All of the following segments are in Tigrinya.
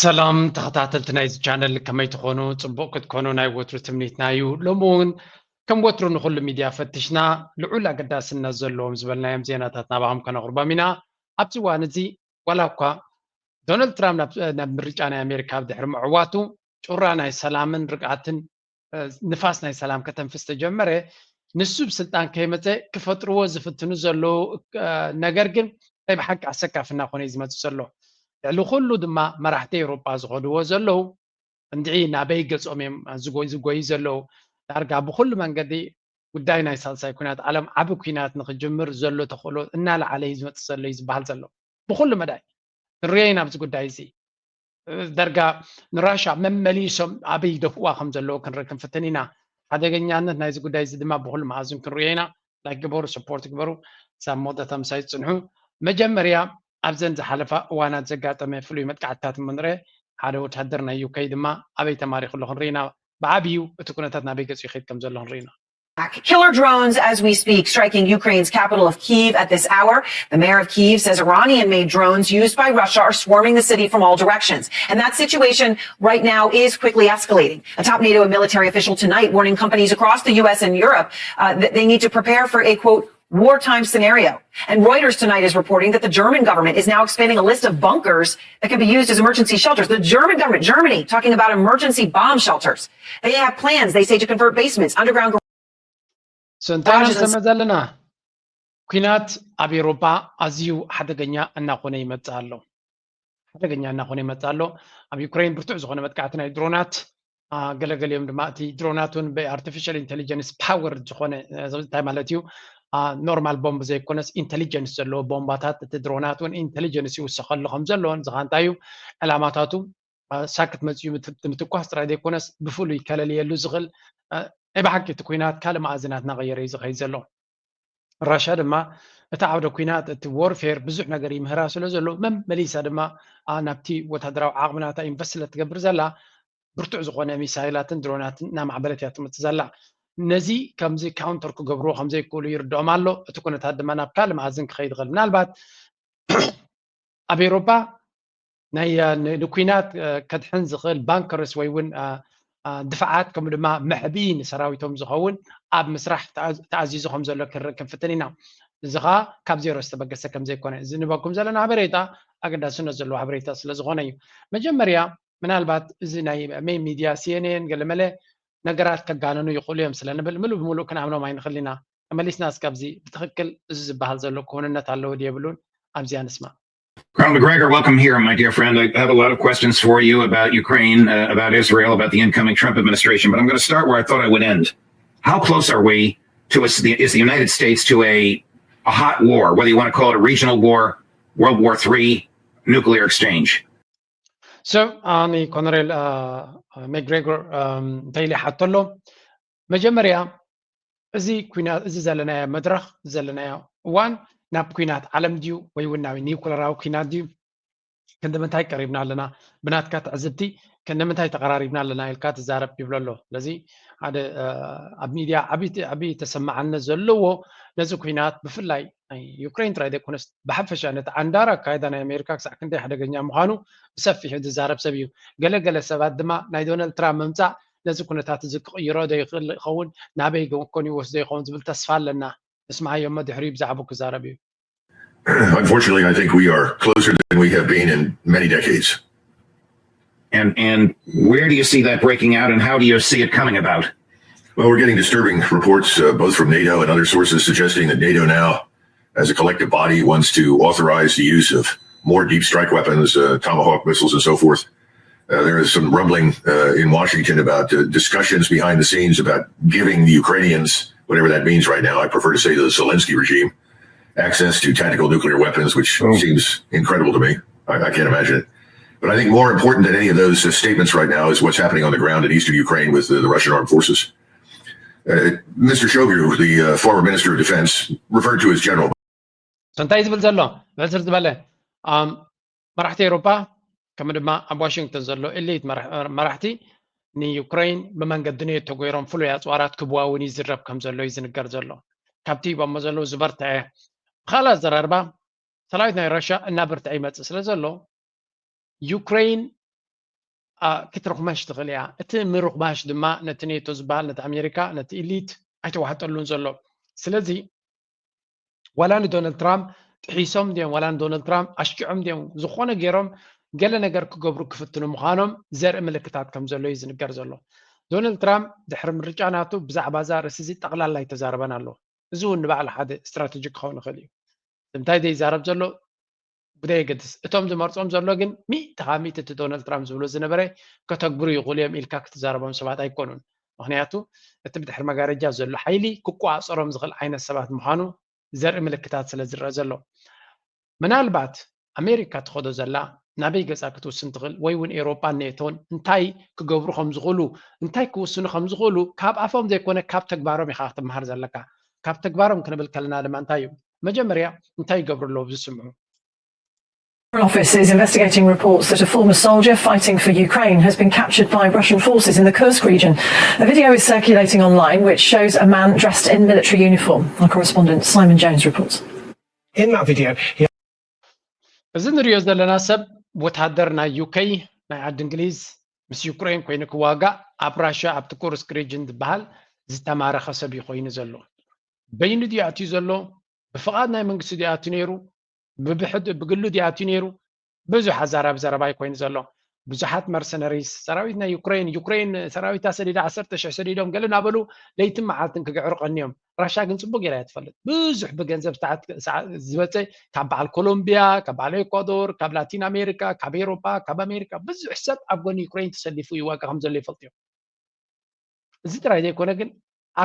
ሰላም ተኸታተልቲ ናይዚ ቻነል፣ ከመይ ትኾኑ? ጽቡቕ ክትኮኑ ናይ ወትሩ ትምኒትና እዩ። ሎሚ እውን ከም ወትሩ ንኹሉ ሚድያ ፈቲሽና ልዑል ኣገዳስነት ዘለዎም ዝበልናዮም ዜናታት ናባኹም ከነቕርቦም ኢና። ኣብዚ እዋን እዚ ዋላ እኳ ዶናልድ ትራምፕ ናብ፣ ናብ ምርጫ ናይ ኣሜሪካ ድሕሪ ምዕዋቱ ጩራ ናይ ሰላምን ርግኣትን፣ እ፣ ንፋስ ናይ ሰላም ከተንፍስ ተጀመረ፣ ንሱ ብስልጣን ከይመፀ ክፈጥርዎ ዝፍትኑ ዘለዉ፣ እ፣ ነገር ግን ናይ ብሓቂ ኣሰካፊ እናኾነ እዩ ዝመፅእ ዘሎ። ልዕሊ ኩሉ ድማ መራሕቲ ኤውሮጳ ዝኸድዎ ዘለዉ እንድዒ ናበይ ገጾም እዮም ዝጎይ-፣ ዝጎዩ ዘለዉ? ዳርጋ ብኹሉ መንገዲ ጉዳይ ናይ ሳልሳይ ኲናት ዓለም ዓቢ ኲናት ንኽጅምር ዘሎ ተኽእሎ እናለዓለ እዩ ዝመጽእ ዘሎ እዩ ዝበሃል ዘሎ። ብኹሉ መዳይ ክንርእዮ ኢና ኣብዚ ጉዳይ እዚ። እ፣ ዳርጋ ንራሻ መመሊሶም ኣበይ ይደፍእዋ ከም ዘለዉ ክንርኢ ክንፍትን ኢና። ሓደገኛነት ናይዚ ጉዳይ እዚ ድማ ብኹሉ መኣዝን ክንርእዮ ኢና። ላይክ ግበሩ፣ ሰፖርት ግበሩ። ክሳብ መወዳእታ ምሳይ ጽንሑ። መጀመርያ ኣብዘን ዝሓለፋ እዋናት ዘጋጠመ ፍሉይ መጥቃዕትታት እሞ ንርአ። ሓደ ወታደር ናይ ዩኬ ድማ ኣበይ ተማሪኹ ኣሎ ክንርኢ ኢና። ብዓብዩ እቲ ኩነታት ናበይ ገጹ ይኸይድ ከም ዘሎ ክንርኢ ኢና። Killer drones as we speak, striking Ukraine's capital of Kyiv at this hour. The mayor of Kyiv says Iranian made drones used by Russia are swarming the city from all directions. And that situation right now is quickly escalating. A top NATO military official tonight warning companies across the U S and Europe uh, that they need to prepare for a quote, wartime scenario. And Reuters tonight is reporting that the German government is now expanding a list of bunkers that can be used as emergency shelters. The German government, Germany, talking about emergency bomb shelters. They have plans, they say, to convert basements, underground So እንታይ ኢና garages, and ንሰምዕ ዘለና? ኲናት ኣብ ኤውሮጳ ኣዝዩ ሓደገኛ እናኾነ ይመጽእ ኣሎ። ሓደገኛ እናኾነ ይመጽእ ኣሎ። ኣብ ዩክሬን ብርቱዕ ዝኾነ መጥቃዕቲ ናይ ድሮናት፣ አ፣ ገለገሊኦም ድማ እቲ ድሮናት እውን ብኣርቲፊሻል ኢንቴሊጀንስ ፓወር ዝኾነ፣ እ፣ እንታይ ማለት እዩ? አ፣ ኖርማል ቦምብ ዘይኮነስ ኢንቴሊጀንስ ዘለዎ ቦምባታት፣ እቲ ድሮናት እውን ኢንቴሊጀንስ ይውሰኸሉ ከም ዘሎ፣ እዚ ኸኣ እንታይ እዩ? ዕላማታቱ፣ አ፣ ሳክት መጺኡ ምት-፣ ምትኳስ ጥራይ ዘይኮነስ ብፍሉይ ከለልየሉ ዝኽእል፣ አ፣ ናይ ብሓቂ እቲ ኲናት ካልእ መኣዝናት እናቐየረ እዩ ዝኸይድ ዘሎ። ራሻ ድማ እቲ ዓውደ ኲናት፣ እቲ ዎርፌር ብዙሕ ነገር ይምህራ ስለ ዘሎ፣ መመሊሳ ድማ፣ አ፣ ናብቲ ወታደራዊ ዓቕሚ ናታ ኢንቨስት ስለ ትገብር ዘላ፣ ብርቱዕ ዝኾነ ሚሳይላትን ድሮናትን እናማዕበለት እያ ትመጽእ ዘላ። ነዚ ከምዚ ካውንተር ክገብርዎ ከም ዘይክእሉ ይርድኦም ኣሎ። እቲ ኩነታት ድማ ናብ ካልእ መኣዝን ክኸይድ ይኽእል። ምናልባት ኣብ ኤውሮጳ ናይ፣ እ፣ ን-፣ ንኲናት፣ እ፣ ከድሕን ዝኽእል ባንከርስ ወይ እውን፣ እ፣ እ፣ ድፍዓት ከምኡ ድማ መዕብኢ ንሰራዊቶም ዝኸውን ኣብ ምስራሕ ተኣ-፣ ተኣዚዙ ከም ዘሎ ክንርኢ ክንፍትን ኢና። እዚ ኸኣ ካብ ዜሮ ዝተበገሰ ከም ዘይኮነ፣ እዚ ንበኩም ዘለና ሓበሬታ ኣገዳስነት ዘለዎ ሓበሬታ ስለ ዝኾነ እዩ። መጀመርያ ምናልባት እዚ ናይ ሜን ሚድያ ሲ ኤን ኤን ገለመለ ነገራት ከጋንኑ ይኽእሉ እዮም ስለ ንብል ምሉእ ብምሉእ ክንኣምኖም ኣይንኽእል ኢና። ተመሊስና እስከ ኣብዚ ብትኽክል እዚ ዝበሃል ዘሎ ክውንነት ኣለዎ ድዩ የብሉን ኣብዚኣ ንስማዕ። Colonel McGregor, welcome here, my dear friend. I have a lot of questions for you about Ukraine, uh, about Israel, about the incoming Trump administration, but I'm going to start where I thought I would end. How close are we to a, is the United States to a, a hot war, whether you want to call it a regional war, World War Three, nuclear exchange? So፣ ኣኒ ኮነሬል፣ አ፣ ሜክግሬጎር፣ አ፣ እንታይ ኢለ ይሓቶ ኣሎ? መጀመርያ፣ እዚ ኲናት፣ እዚ ዘለናዮ መድረኽ፣ እዚ ዘለናዮ እዋን ናብ ኲናት ዓለም ድዩ ወይ እውን ናብ ኒውክለራዊ ኲናት ድዩ? ክንዲ ምንታይ ቀሪብና ኣለና? ብናትካ ትዕዝብቲ፣ ክንዲ ምንታይ ተቐራሪብና ኣለና ኢልካ ትዛረብ ይብሎ ኣሎ። ስለዚ ሓደ፣ አ፣ ኣብ ሚድያ ዓቢ፣ ዓቢ ተሰማዕነት ዘለዎ ነዚ ኲናት ብፍላይ ናይ ዩክሬን ጥራይ ዘይኮነስ ብሓፈሻ ነቲ ዓንዳር ኣካይዳ ናይ ኣሜሪካ ክሳዕ ክንደይ ሓደገኛ ምዃኑ ብሰፊሑ ዝዛረብ ሰብ እዩ። ገለ ገለ ሰባት ድማ ናይ ዶናልድ ትራምፕ ምምጻእ ነዚ ኩነታት እዚ ክቕይሮ ዶ ይኽእል ይኸውን? ናበይ ገ-፣ ኮን ይወስዶ ይኸውን ዝብል ተስፋ ኣለና። ንስምዓዮ እሞ ድሕሪኡ ብዛዕባኡ ክዛረብ እዩ። Unfortunately, I think we are closer than we have been in many decades. And and where do you see that breaking out, and how do you see it coming about? Well, we're getting disturbing reports, uh, both from NATO and other sources, suggesting that NATO now, as a collective body, wants to authorize the use of more deep strike weapons, uh, Tomahawk missiles, and so forth. Uh, there is some rumbling uh, in Washington about uh, discussions behind the scenes about giving the Ukrainians, whatever that means right now, I prefer to say the Zelensky regime, access to tactical nuclear weapons, which Oh. seems incredible to me. I, I can't imagine it. But I think more important than any of those uh, statements right now is what's happening on the ground in eastern Ukraine with the, the Russian armed forces. Uh, Mister Shoigu, the uh, former Minister of Defense, referred to as General So እንታይ ዝብል ዘሎ? ብሕጽር ዝበለ፣ ኣም፣ መራሕቲ ኤውሮጳ ከምኡ ድማ ኣብ ዋሽንግተን ዘሎ ኤሊት መራሕ-፣ መራሕቲ ንዩክሬን ብመንገዲ ኔቶ ገይሮም ፍሉይ ኣጽዋራት ክብዋውን ይዝረብ ከም ዘሎ እዩ ዝንገር ዘሎ። ካብቲ ሂቦሞ ዘለዉ ዝበርትዐ፣ ብኻልእ ኣዘራርባ፣ ሰራዊት ናይ ራሽያ እናበርትዐ ይመጽእ ስለ ዘሎ፣ ዩክሬን ክትርኽመሽ ትኽእል እያ። እቲ ምርኽማሽ ድማ ነቲ ኔቶ ዝበሃል፣ ነቲ ኣሜሪካ፣ ነቲ ኢሊት ኣይተዋሕጠሉን ዘሎ። ስለዚ ዋላ ንዶናልድ ትራምፕ ጥሒሶም ድዮም፣ ዋላ ንዶናልድ ትራምፕ ኣሽኪዖም ድዮም፣ ዝኾነ ገይሮም ገለ ነገር ክገብሩ ክፍትኑ ምዃኖም ዘርኢ ምልክታት ከም ዘሎ እዩ ዝንገር ዘሎ። ዶናልድ ትራምፕ ድሕሪ ምርጫ ናቱ ብዛዕባ እዛ ርእሲ እዚ ጠቕላላ ኣይተዛረበን ኣሎ። እዚ እውን ንባዕሉ ሓደ ስትራተጂ ክኸውን ይኽእል እዩ። እንታይ ዘይዛረብ ዘሎ ብዘየገድስ፣ እቶም ዝመርጾም ዘሎ ግን ሚእቲ ካብ ሚእቲ እቲ ዶናልድ ትራምፕ ዝብሎ ዝነበረ ከተግብሩ ይኽእሉ እዮም ኢልካ ክትዛረቦም ሰባት ኣይኮኑን። ምኽንያቱ እቲ ብድሕሪ መጋረጃ ዘሎ ሓይሊ ክቆጻጸሮም ዝኽእል ዓይነት ሰባት ምዃኑ ዘርኢ ምልክታት ስለ ዝረአ ዘሎ። ምናልባት ኣሜሪካ ትኸዶ ዘላ ናበይ ገጻ ክትውስን ትኽእል፣ ወይ እውን ኤውሮጳን ኔቶን እንታይ ክገብሩ ከም ዝኽእሉ፣ እንታይ ክውስኑ ከም ዝኽእሉ ካብ ኣፎም ዘይኮነ ካብ ተግባሮም ኢኻ ክትመሃር ዘለካ። ካብ ተግባሮም ክንብል ከለና ድማ እንታይ እዩ? መጀመርያ እንታይ ይገብሩ ኣለዉ ዝስምዑ? Foreign Office is investigating reports that a former soldier fighting for Ukraine has been captured by Russian forces in the Kursk region. A video is circulating online which shows a man dressed in military uniform. Our correspondent Simon Jones reports. In that video, he እዚ ንሪኦ ዘለና ሰብ ወታደር ናይ ዩኬ፣ ናይ ዓዲ እንግሊዝ፣ ምስ ዩክሬን ኮይኑ ክዋጋእ ኣብ ራሽያ ኣብቲ ኩርስክ ሪጅን ዝበሃል ዝተማረኸ ሰብ እዩ ኮይኑ ዘሎ። በይኑ ድዩ ኣትዩ ዘሎ? ብፍቓድ ናይ መንግስቲ ድዩ ኣትዩ ነይሩ? ብብሕድ ብግሉ ድዩ ኣትዩ ነይሩ? ብዙሕ ኣዛራቢ ዘረባ እዩ ኮይኑ ዘሎ። ብዙሓት መርሰነሪስ ሰራዊት ናይ ዩክሬን፣ ዩክሬን ሰራዊታ ሰዲዳ ዓሰርተ ሽሕ ሰዲዶም ገለ እናበሉ ለይትን መዓልትን ክግዕሩ ቀንዮም። ራሻ ግን ጽቡቅ ጌራ እያ ትፈልጥ። ብዙሕ ብገንዘብ ዝተዓት- ሰዓ- ዝበጸ ካብ በዓል ኮሎምቢያ፣ ካብ በዓል ኤኳዶር፣ ካብ ላቲን ኣሜሪካ፣ ካብ ኤሮፓ፣ ካብ ኣሜሪካ ብዙሕ ሰብ ኣብ ጎኒ ዩክሬን ተሰሊፉ ይዋጋ ከም ዘሎ ይፈልጡ እዮም። እዚ ጥራይ ዘይኮነ ግን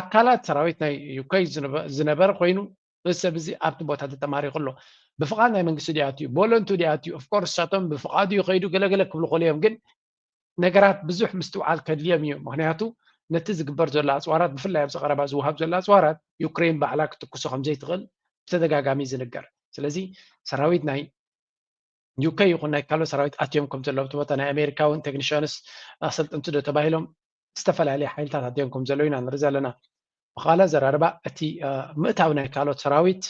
ኣካላት ሰራዊት ናይ ዩክሬን ዝነበ- ዝነበረ ኮይኑ እዚ ሰብ እዚ ኣብቲ ቦታ ተተማሪኹ ኣሎ። ብፍቓድ ናይ መንግስቲ ድያትዩ ቦለንቱ ድያትዩ ኦፍኮርስ ሳቶም ብፍቓዱ ይኸይዱ ገለገለ ክብሉ ከሉ እዮም ግን ነገራት ብዙሕ ምስትውዓል ከድልዮም እዩ። ምክንያቱ ነቲ ዝግበር ዘሎ ኣፅዋራት ብፍላይ ኣብዚ ቀረባ ዝወሃብ ዘሎ ኣፅዋራት ዩክሬን ባዕላ ክትኩሶ ከም ዘይትኽእል ብተደጋጋሚ እዩ ዝንገር። ስለዚ ሰራዊት ናይ ዩኬ ይኹን ናይ ካልኦት ሰራዊት ኣትዮም ከም ዘለዉ እቲ ቦታ ናይ ኣሜሪካ እውን ቴክኒሽያንስ ኣሰልጥንቲ ዶ ተባሂሎም ዝተፈላለየ ሓይልታት ኣትዮም ከም ዘለዉ ኢና ንርኢ ዘለና። ብኻልእ ኣዘራርባ እቲ ምእታው ናይ ካልኦት ሰራዊት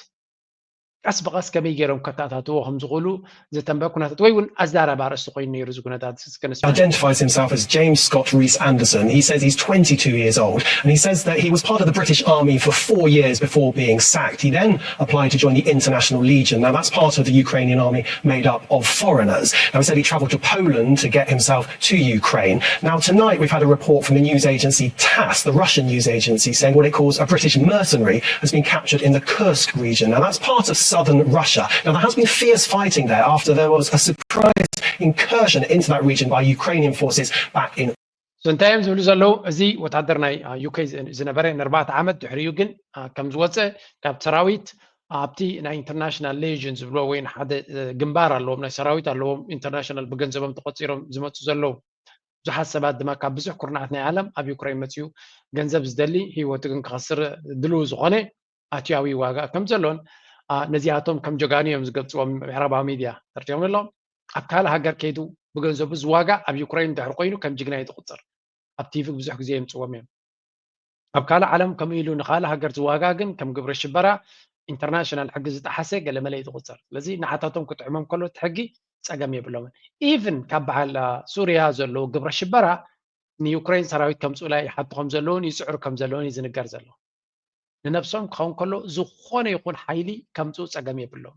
ቀስ ብቐስ ከመይ ገይሮም ከተኣታትዎ ከም ዝኽእሉ ዘተንበ ኩነታት ወይ እውን ኣዛራቢ ኣርእስቲ ኮይኑ ነይሩ እዚ ኩነታት እዚ ክነስምዕ። identifies himself as James Scott Rees Anderson. He says he's twenty-two years old and he says that he was part of the British Army for four years before being sacked. He then applied to join the International Legion. Now, that's part of the Ukrainian army made up of foreigners. Now, he said he travelled to Poland to get himself to Ukraine. Now, tonight we've had a report from the news agency TASS, the Russian news agency, saying what it calls a British mercenary has been captured in the Kursk region. Now, that's part of southern Russia. Now, there has been fierce fighting there after there was a surprise incursion into that region by Ukrainian forces back in So እንታይ እዮም ዝብሉ ዘለዉ? እዚ ወታደር ናይ ዩኬ ዝነበረ ንኣርባዕተ ዓመት ድሕሪኡ ግን ከም ዝወፀ ካብ ሰራዊት ኣብቲ ናይ ኢንተርናሽናል ሌዥን ዝብሎ ወይ ሓደ ግንባር ኣለዎም ናይ ሰራዊት ኣለዎም ኢንተርናሽናል ብገንዘቦም ተቆፂሮም ዝመፁ ዘለዉ ብዙሓት ሰባት ድማ ካብ ብዙሕ ኩርናዓት ናይ ዓለም ኣብ ዩክሬን መፅኡ ገንዘብ ዝደሊ ህይወቱ ግን ክኸስር ድልው ዝኾነ ኣትያዊ ዋጋ ከም ዘሎን ነዚኣቶም ከም ጀጋኑ እዮም ዝገልፅዎም ምዕራባዊ ሚድያ ተርዲኦም ኣለዎም ኣብ ካልእ ሃገር ከይዱ ብገንዘቡ ዝዋጋእ ኣብ ዩክሬን ድሕር ኮይኑ ከም ጅግና እዩ ዝቁፅር ኣብ ቲቪ ብዙሕ ግዜ የምፅዎም እዮም ኣብ ካልእ ዓለም ከምኡ ኢሉ ንካልእ ሃገር ዝዋጋእ ግን ከም ግብረ ሽበራ ኢንተርናሽናል ሕጊ ዝጠሓሰ ገለመለ እዩ ዝቁፅር ስለዚ ንዓታቶም ክጥዕሞም ከሎ እቲ ሕጊ ፀገም የብሎምን ኢቭን ካብ በዓል ሱርያ ዘለዉ ግብረ ሽበራ ንዩክሬን ሰራዊት ከምፅኡላ ይሓቱ ከም ዘለውን ይፅዕሩ ከም ዘለውን እዩ ዝንገር ዘሎ ንነብሶም ክኸውን ከሎ ዝኾነ ይኹን ሓይሊ ከምፅኡ ፀገም የብሎም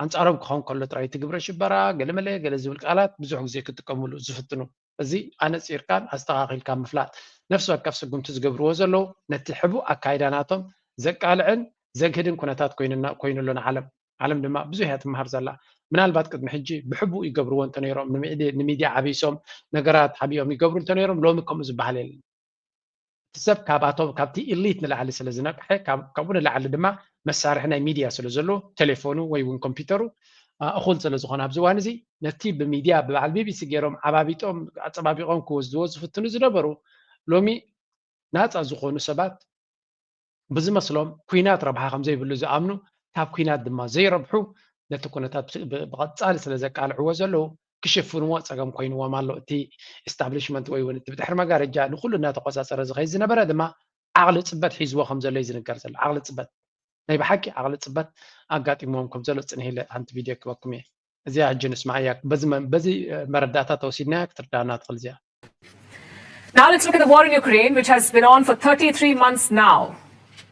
ኣንፃሮም ክኸውን ከሎ ጥራይ እቲ ግብረ ሽበራ ገለመለ ገለ ዝብል ቃላት ብዙሕ ግዜ ክጥቀምሉ ዝፍትኑ እዚ ኣነፂርካን ኣስተኻኺልካ ምፍላጥ ነፍሲ ወከፍ ስጉምቲ ዝገብርዎ ዘለዉ ነቲ ሕቡእ ኣካይዳ ናቶም ዘቃልዕን ዘግህድን ኩነታት ኮይኑ ኣሎ ንዓለም ዓለም ድማ ብዙሕ እያ ትመሃር ዘላ ምናልባት ቅድሚ ሕጂ ብሕቡእ ይገብርዎ እንተነይሮም ንሚድያ ዓቢሶም ነገራት ሓቢኦም ይገብሩ እንተነይሮም ሎሚ ከምኡ ዝበሃል የለን እቲ ሰብ ካብኣቶም ካብቲ ኢሊት ንላዕሊ ስለ ዝነቅሐ ካብኡ ንላዕሊ ድማ መሳርሒ ናይ ሚድያ ስለ ዘሎ ቴሌፎኑ ወይ እውን ኮምፒውተሩ እኹል ስለ ዝኾነ ኣብዚ እዋን እዚ ነቲ ብሚድያ ብበዓል ቢቢሲ ገይሮም ዓባቢጦም ኣፀባቢቖም ክወስድዎ ዝፍትኑ ዝነበሩ ሎሚ ናፃ ዝኾኑ ሰባት ብዝመስሎም ኲናት ረብሓ ከም ዘይብሉ ዝኣምኑ ካብ ኲናት ድማ ዘይረብሑ ነቲ ኩነታት ብቐፃሊ ስለ ዘቃልዕዎ ዘለዉ ክሽፍንዎ ፀገም ኮይንዎም ኣሎ እቲ ኢስታብሊሽመንት ወይ እውን እቲ ብድሕሪ መጋረጃ ንኩሉ እናተቆፃፀረ ዝኸይድ ዝነበረ ድማ ዓቕሊ ፅበት ሒዝዎ ከም ዘሎ እዩ ዝንገር ዘሎ ዓቕሊ ፅበት ናይ ብሓቂ ዓቕሊ ፅበት ኣጋጢምዎም ከም ዘሎ ፅንሂለ ሓንቲ ቪድዮ ክበኩም እየ እዚኣ ሕጂ ንስማዓያ። በዚ መ- በዚ መረዳእታ ተወሲድናያ ክትርዳና ትኽእል እዚኣ። Now let's look at the war in Ukraine, which has been on for thirty-three months now.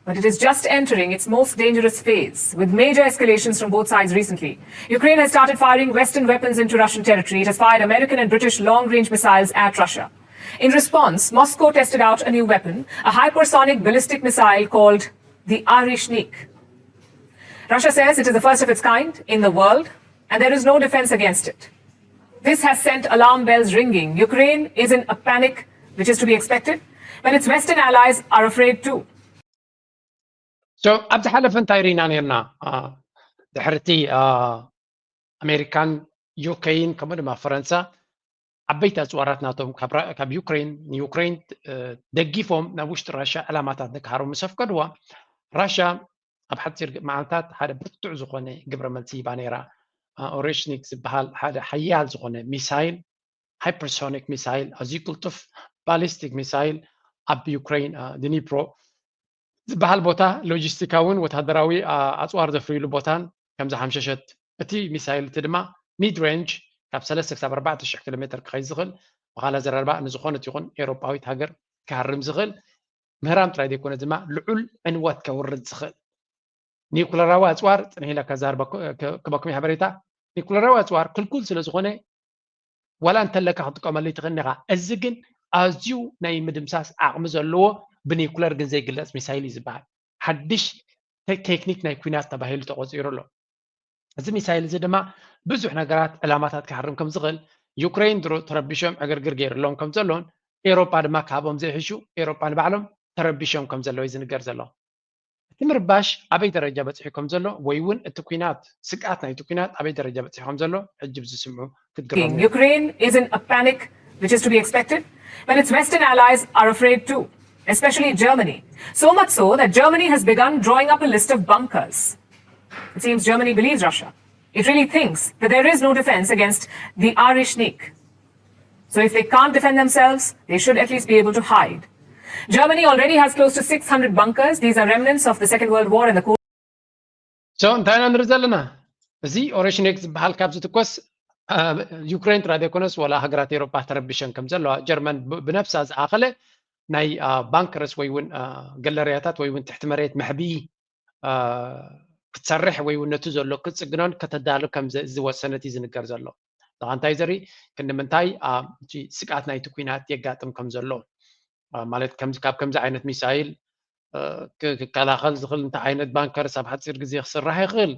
But it is just entering its most dangerous phase, with major escalations from both sides recently. Ukraine has started firing Western weapons into Russian territory. It has fired American and British long range missiles at Russia. In response, Moscow tested out a new weapon, a hypersonic ballistic missile called the Oreshnik. Russia says it is the first of its kind in the world, and there is no defense against it. This has sent alarm bells ringing. Ukraine is in a panic, which is to be expected, but its Western allies are afraid too. So ኣብ ዝሓለፈ እንታይ ርኢና ነርና? ድሕርቲ ኣሜሪካን ዩኬን ከምኡ ድማ ፈረንሳ ዓበይቲ ኣፅዋራት ናቶም ካብ ዩክሬን ንዩክሬን ደጊፎም ናብ ውሽጢ ራሻ ዕላማታት ንክሃሩ ምስ ኣፍቀድዋ፣ ራሻ ኣብ ሓፂር መዓልታት ሓደ ብርቱዕ ዝኾነ ግብረ መልሲ ሂባ ነይራ። ኦሬሽኒክ ዝበሃል ሓደ ሓያል ዝኾነ ሚሳይል፣ ሃይፐርሶኒክ ሚሳይል፣ ኣዝዩ ቅልጡፍ ባሊስቲክ ሚሳይል ኣብ ዩክሬን ድኒፕሮ ዝበሃል ቦታ ሎጂስቲካውን ወታደራዊ ኣፅዋር ዘፍርይሉ ቦታን ከም ዝሓምሸሸት፣ እቲ ሚሳይል እቲ ድማ ሚድ ሬንጅ ካብ ሰለስተ ክሳብ ኣርባዕተ ሽሕ ኪሎ ሜትር ክኸይድ ዝኽእል፣ ብኻላ ዘረባ ንዝኾነት ይኹን ኤውሮጳዊት ሃገር ክሃርም ዝኽእል ምህራም ጥራይ ዘይኮነ ድማ ልዑል ዕንወት ከውርድ ዝኽእል ኒኩለራዊ ኣፅዋር፣ ፅንሕ ኢለ ከዛርበኩም ሓበሬታ፣ ኒኩለራዊ ኣፅዋር ክልኩል ስለ ዝኾነ ዋላ እንተለካ ክትጥቀመሉ ይትኽእል ኢኻ። እዚ ግን ኣዝዩ ናይ ምድምሳስ ዓቕሚ ዘለዎ ብኒኩለር ግን ዘይግለፅ ሚሳይል እዩ ዝበሃል። ሓድሽ ቴክኒክ ናይ ኩናት ተባሂሉ ተቆፂሩ ኣሎ። እዚ ሚሳይል እዚ ድማ ብዙሕ ነገራት ዕላማታት ክሃርም ከም ዝኽእል፣ ዩክሬን ድሮ ተረቢሾም ዕግርግር ገይርሎም ከም ዘሎን ኤውሮጳ ድማ ካብኦም ዘይሕሹ ኤውሮጳ ንባዕሎም ተረቢሾም ከም ዘለዉ እዩ ዝንገር ዘሎ። እቲ ምርባሽ ኣበይ ደረጃ በፂሑ ከም ዘሎ ወይ እውን እቲ ኩናት ስግኣት ናይቲ ኩናት ኣበይ ደረጃ በፂሑ ከም ዘሎ ሕጂ ብዝስምዑ ክትግረሙ። Ukraine is in a panic, which is to be expected, but its Western allies are afraid too, especially Germany. So much so that Germany has begun drawing up a list of bunkers. It seems Germany believes Russia. It really thinks that there is no defense against the Oreshnik. So if they can't defend themselves, they should at least be able to hide. Germany already has close to six hundred bunkers. These are remnants of the Second World War and the Cold So እንታይ ኢና ንርኢ ዘለና? እዚ ኦሬሽኒክ ዝበሃል ካብ ዝትኮስ ዩክሬን ጥራይ ዘይኮነስ ዋላ ሃገራት ኤውሮጳ ተረቢሸን ከም ዘለዋ፣ ጀርመን ብነብሳ ዝኣኸለ ናይ ባንከርስ ወይ እውን ገለርያታት ወይ እውን ትሕቲ መሬት መሕብኢ ክትሰርሕ ወይ እውን ነቲ ዘሎ ክትፅግኖን ከተዳሉ ከም ዝወሰነት እዩ ዝንገር ዘሎ። እንታይ ዘርኢ ክንዲ ምንታይ ስግኣት ናይቲ ኩናት የጋጥም ከም ዘሎ፣ ማለት ካብ ከምዚ ዓይነት ሚሳይል ክከላኸል ዝኽእል እንታይ ዓይነት ባንከርስ ኣብ ሓፂር ግዜ ክስራሕ ይኽእል?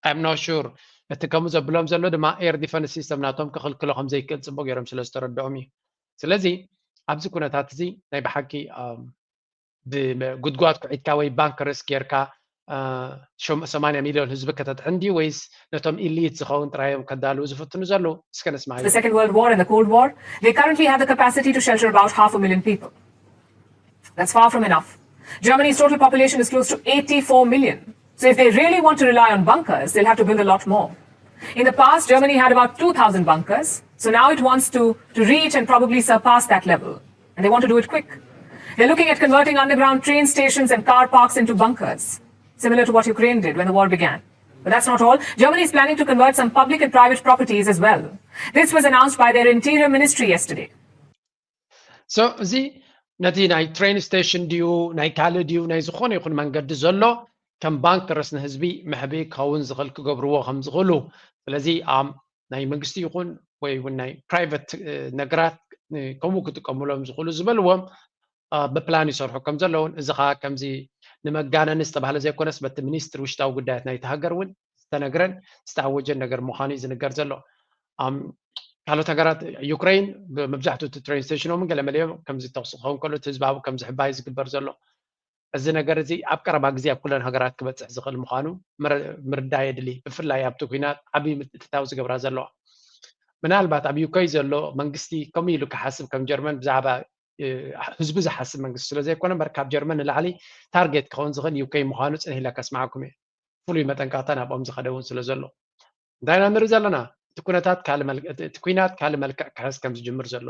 I'm not sure። እቲ ከምኡ ዘብሎም ዘሎ ድማ ኤር ዲፈንስ ሲስተም ናቶም ክኽልክሎ ከም ዘይክእል ፅቡቅ ገይሮም ስለ ዝተረድኦም እዩ። ስለዚ ኣብዚ ኩነታት እዚ ናይ ብሓቂ ብጉድጓድ ኩዒትካ ወይ ባንከርስ ጌርካ ሰማንያ ሚሊዮን ህዝቢ ከተድሕን ድዩ ወይስ ነቶም ኢሊት ዝኸውን ጥራዮም ከዳልው ዝፍትኑ ዘለዉ? እስከ ነስማዕ። The Second World War and the Cold War, they currently have the capacity to shelter about half a million people. That's far from enough. Germany's total population is close to eighty-four million. So if they really want to rely on bunkers, they'll have to build a lot more. In the past, Germany had about two thousand bunkers. So now it wants to, to reach and probably surpass that level. And they want to do it quick. They're looking at converting underground train stations and car parks into bunkers, similar to what Ukraine did when the war began. But that's not all. Germany is planning to convert some public and private properties as well. This was announced by their Interior Ministry yesterday. So እዚ ነቲ ናይ ትሬን ስቴሽን ድዩ ናይ ካልእ ድዩ ናይ ዝኾነ ይኹን መንገዲ ዘሎ ከም ባንከርስ ንህዝቢ መሕብኢ ክኸውን ዝኽእል ክገብርዎ ከም ዝኽእሉ። ስለዚ ናይ መንግስቲ ይኹን ወይ እውን ናይ ፕራይቨት ነገራት ከምኡ ክጥቀሙሎም ዝኽእሉ ዝበልዎም ብፕላን ይሰርሑ ከም ዘለውን፣ እዚ ከዓ ከምዚ ንመጋነኒ ዝተባህለ ዘይኮነስ በቲ ሚኒስትሪ ውሽጣዊ ጉዳያት ናይቲ ሃገር እውን ዝተነግረን ዝተኣወጀን ነገር ምዃኑ እዩ ዝንገር ዘሎ። ካልኦት ሃገራት ዩክሬን መብዛሕትኡ እቲ ትሬን ስቴሽኖምን ገለመለዮም ከምዚ ተኩሲ ክኸውን ከሎ እቲ ህዝባዊ ከም ዝሕባይ ዝግበር ዘሎ። እዚ ነገር እዚ ኣብ ቀረባ ግዜ ኣብ ኩለን ሃገራት ክበፅሕ ዝኽእል ምዃኑ ምርዳእ የድሊ። ብፍላይ ኣብቲ ኩናት ዓብዪ ምትእትታው ዝገብራ ዘለዋ። ምናልባት ኣብ ዩኬ ዘሎ መንግስቲ ከምኡ ኢሉ ክሓስብ ከም ጀርመን ብዛዕባ ህዝቢ ዝሓስብ መንግስቲ ስለ ዘይኮነ እምበር ካብ ጀርመን ንላዕሊ ታርጌት ክኸውን ዝኽእል ዩኬ ምዃኑ ፅንሕ ኢለ ከስምዓኩም እየ። ፍሉይ መጠንቀቕታ ናብኦም ዝኸደ እውን ስለ ዘሎ። እንታይ ኢና ንርኢ ዘለና? እቲ ኩነታት ካልእ መልክዕ እቲ ኩናት ካልእ መልክዕ ክሕዝ ከም ዝጅምር ዘሎ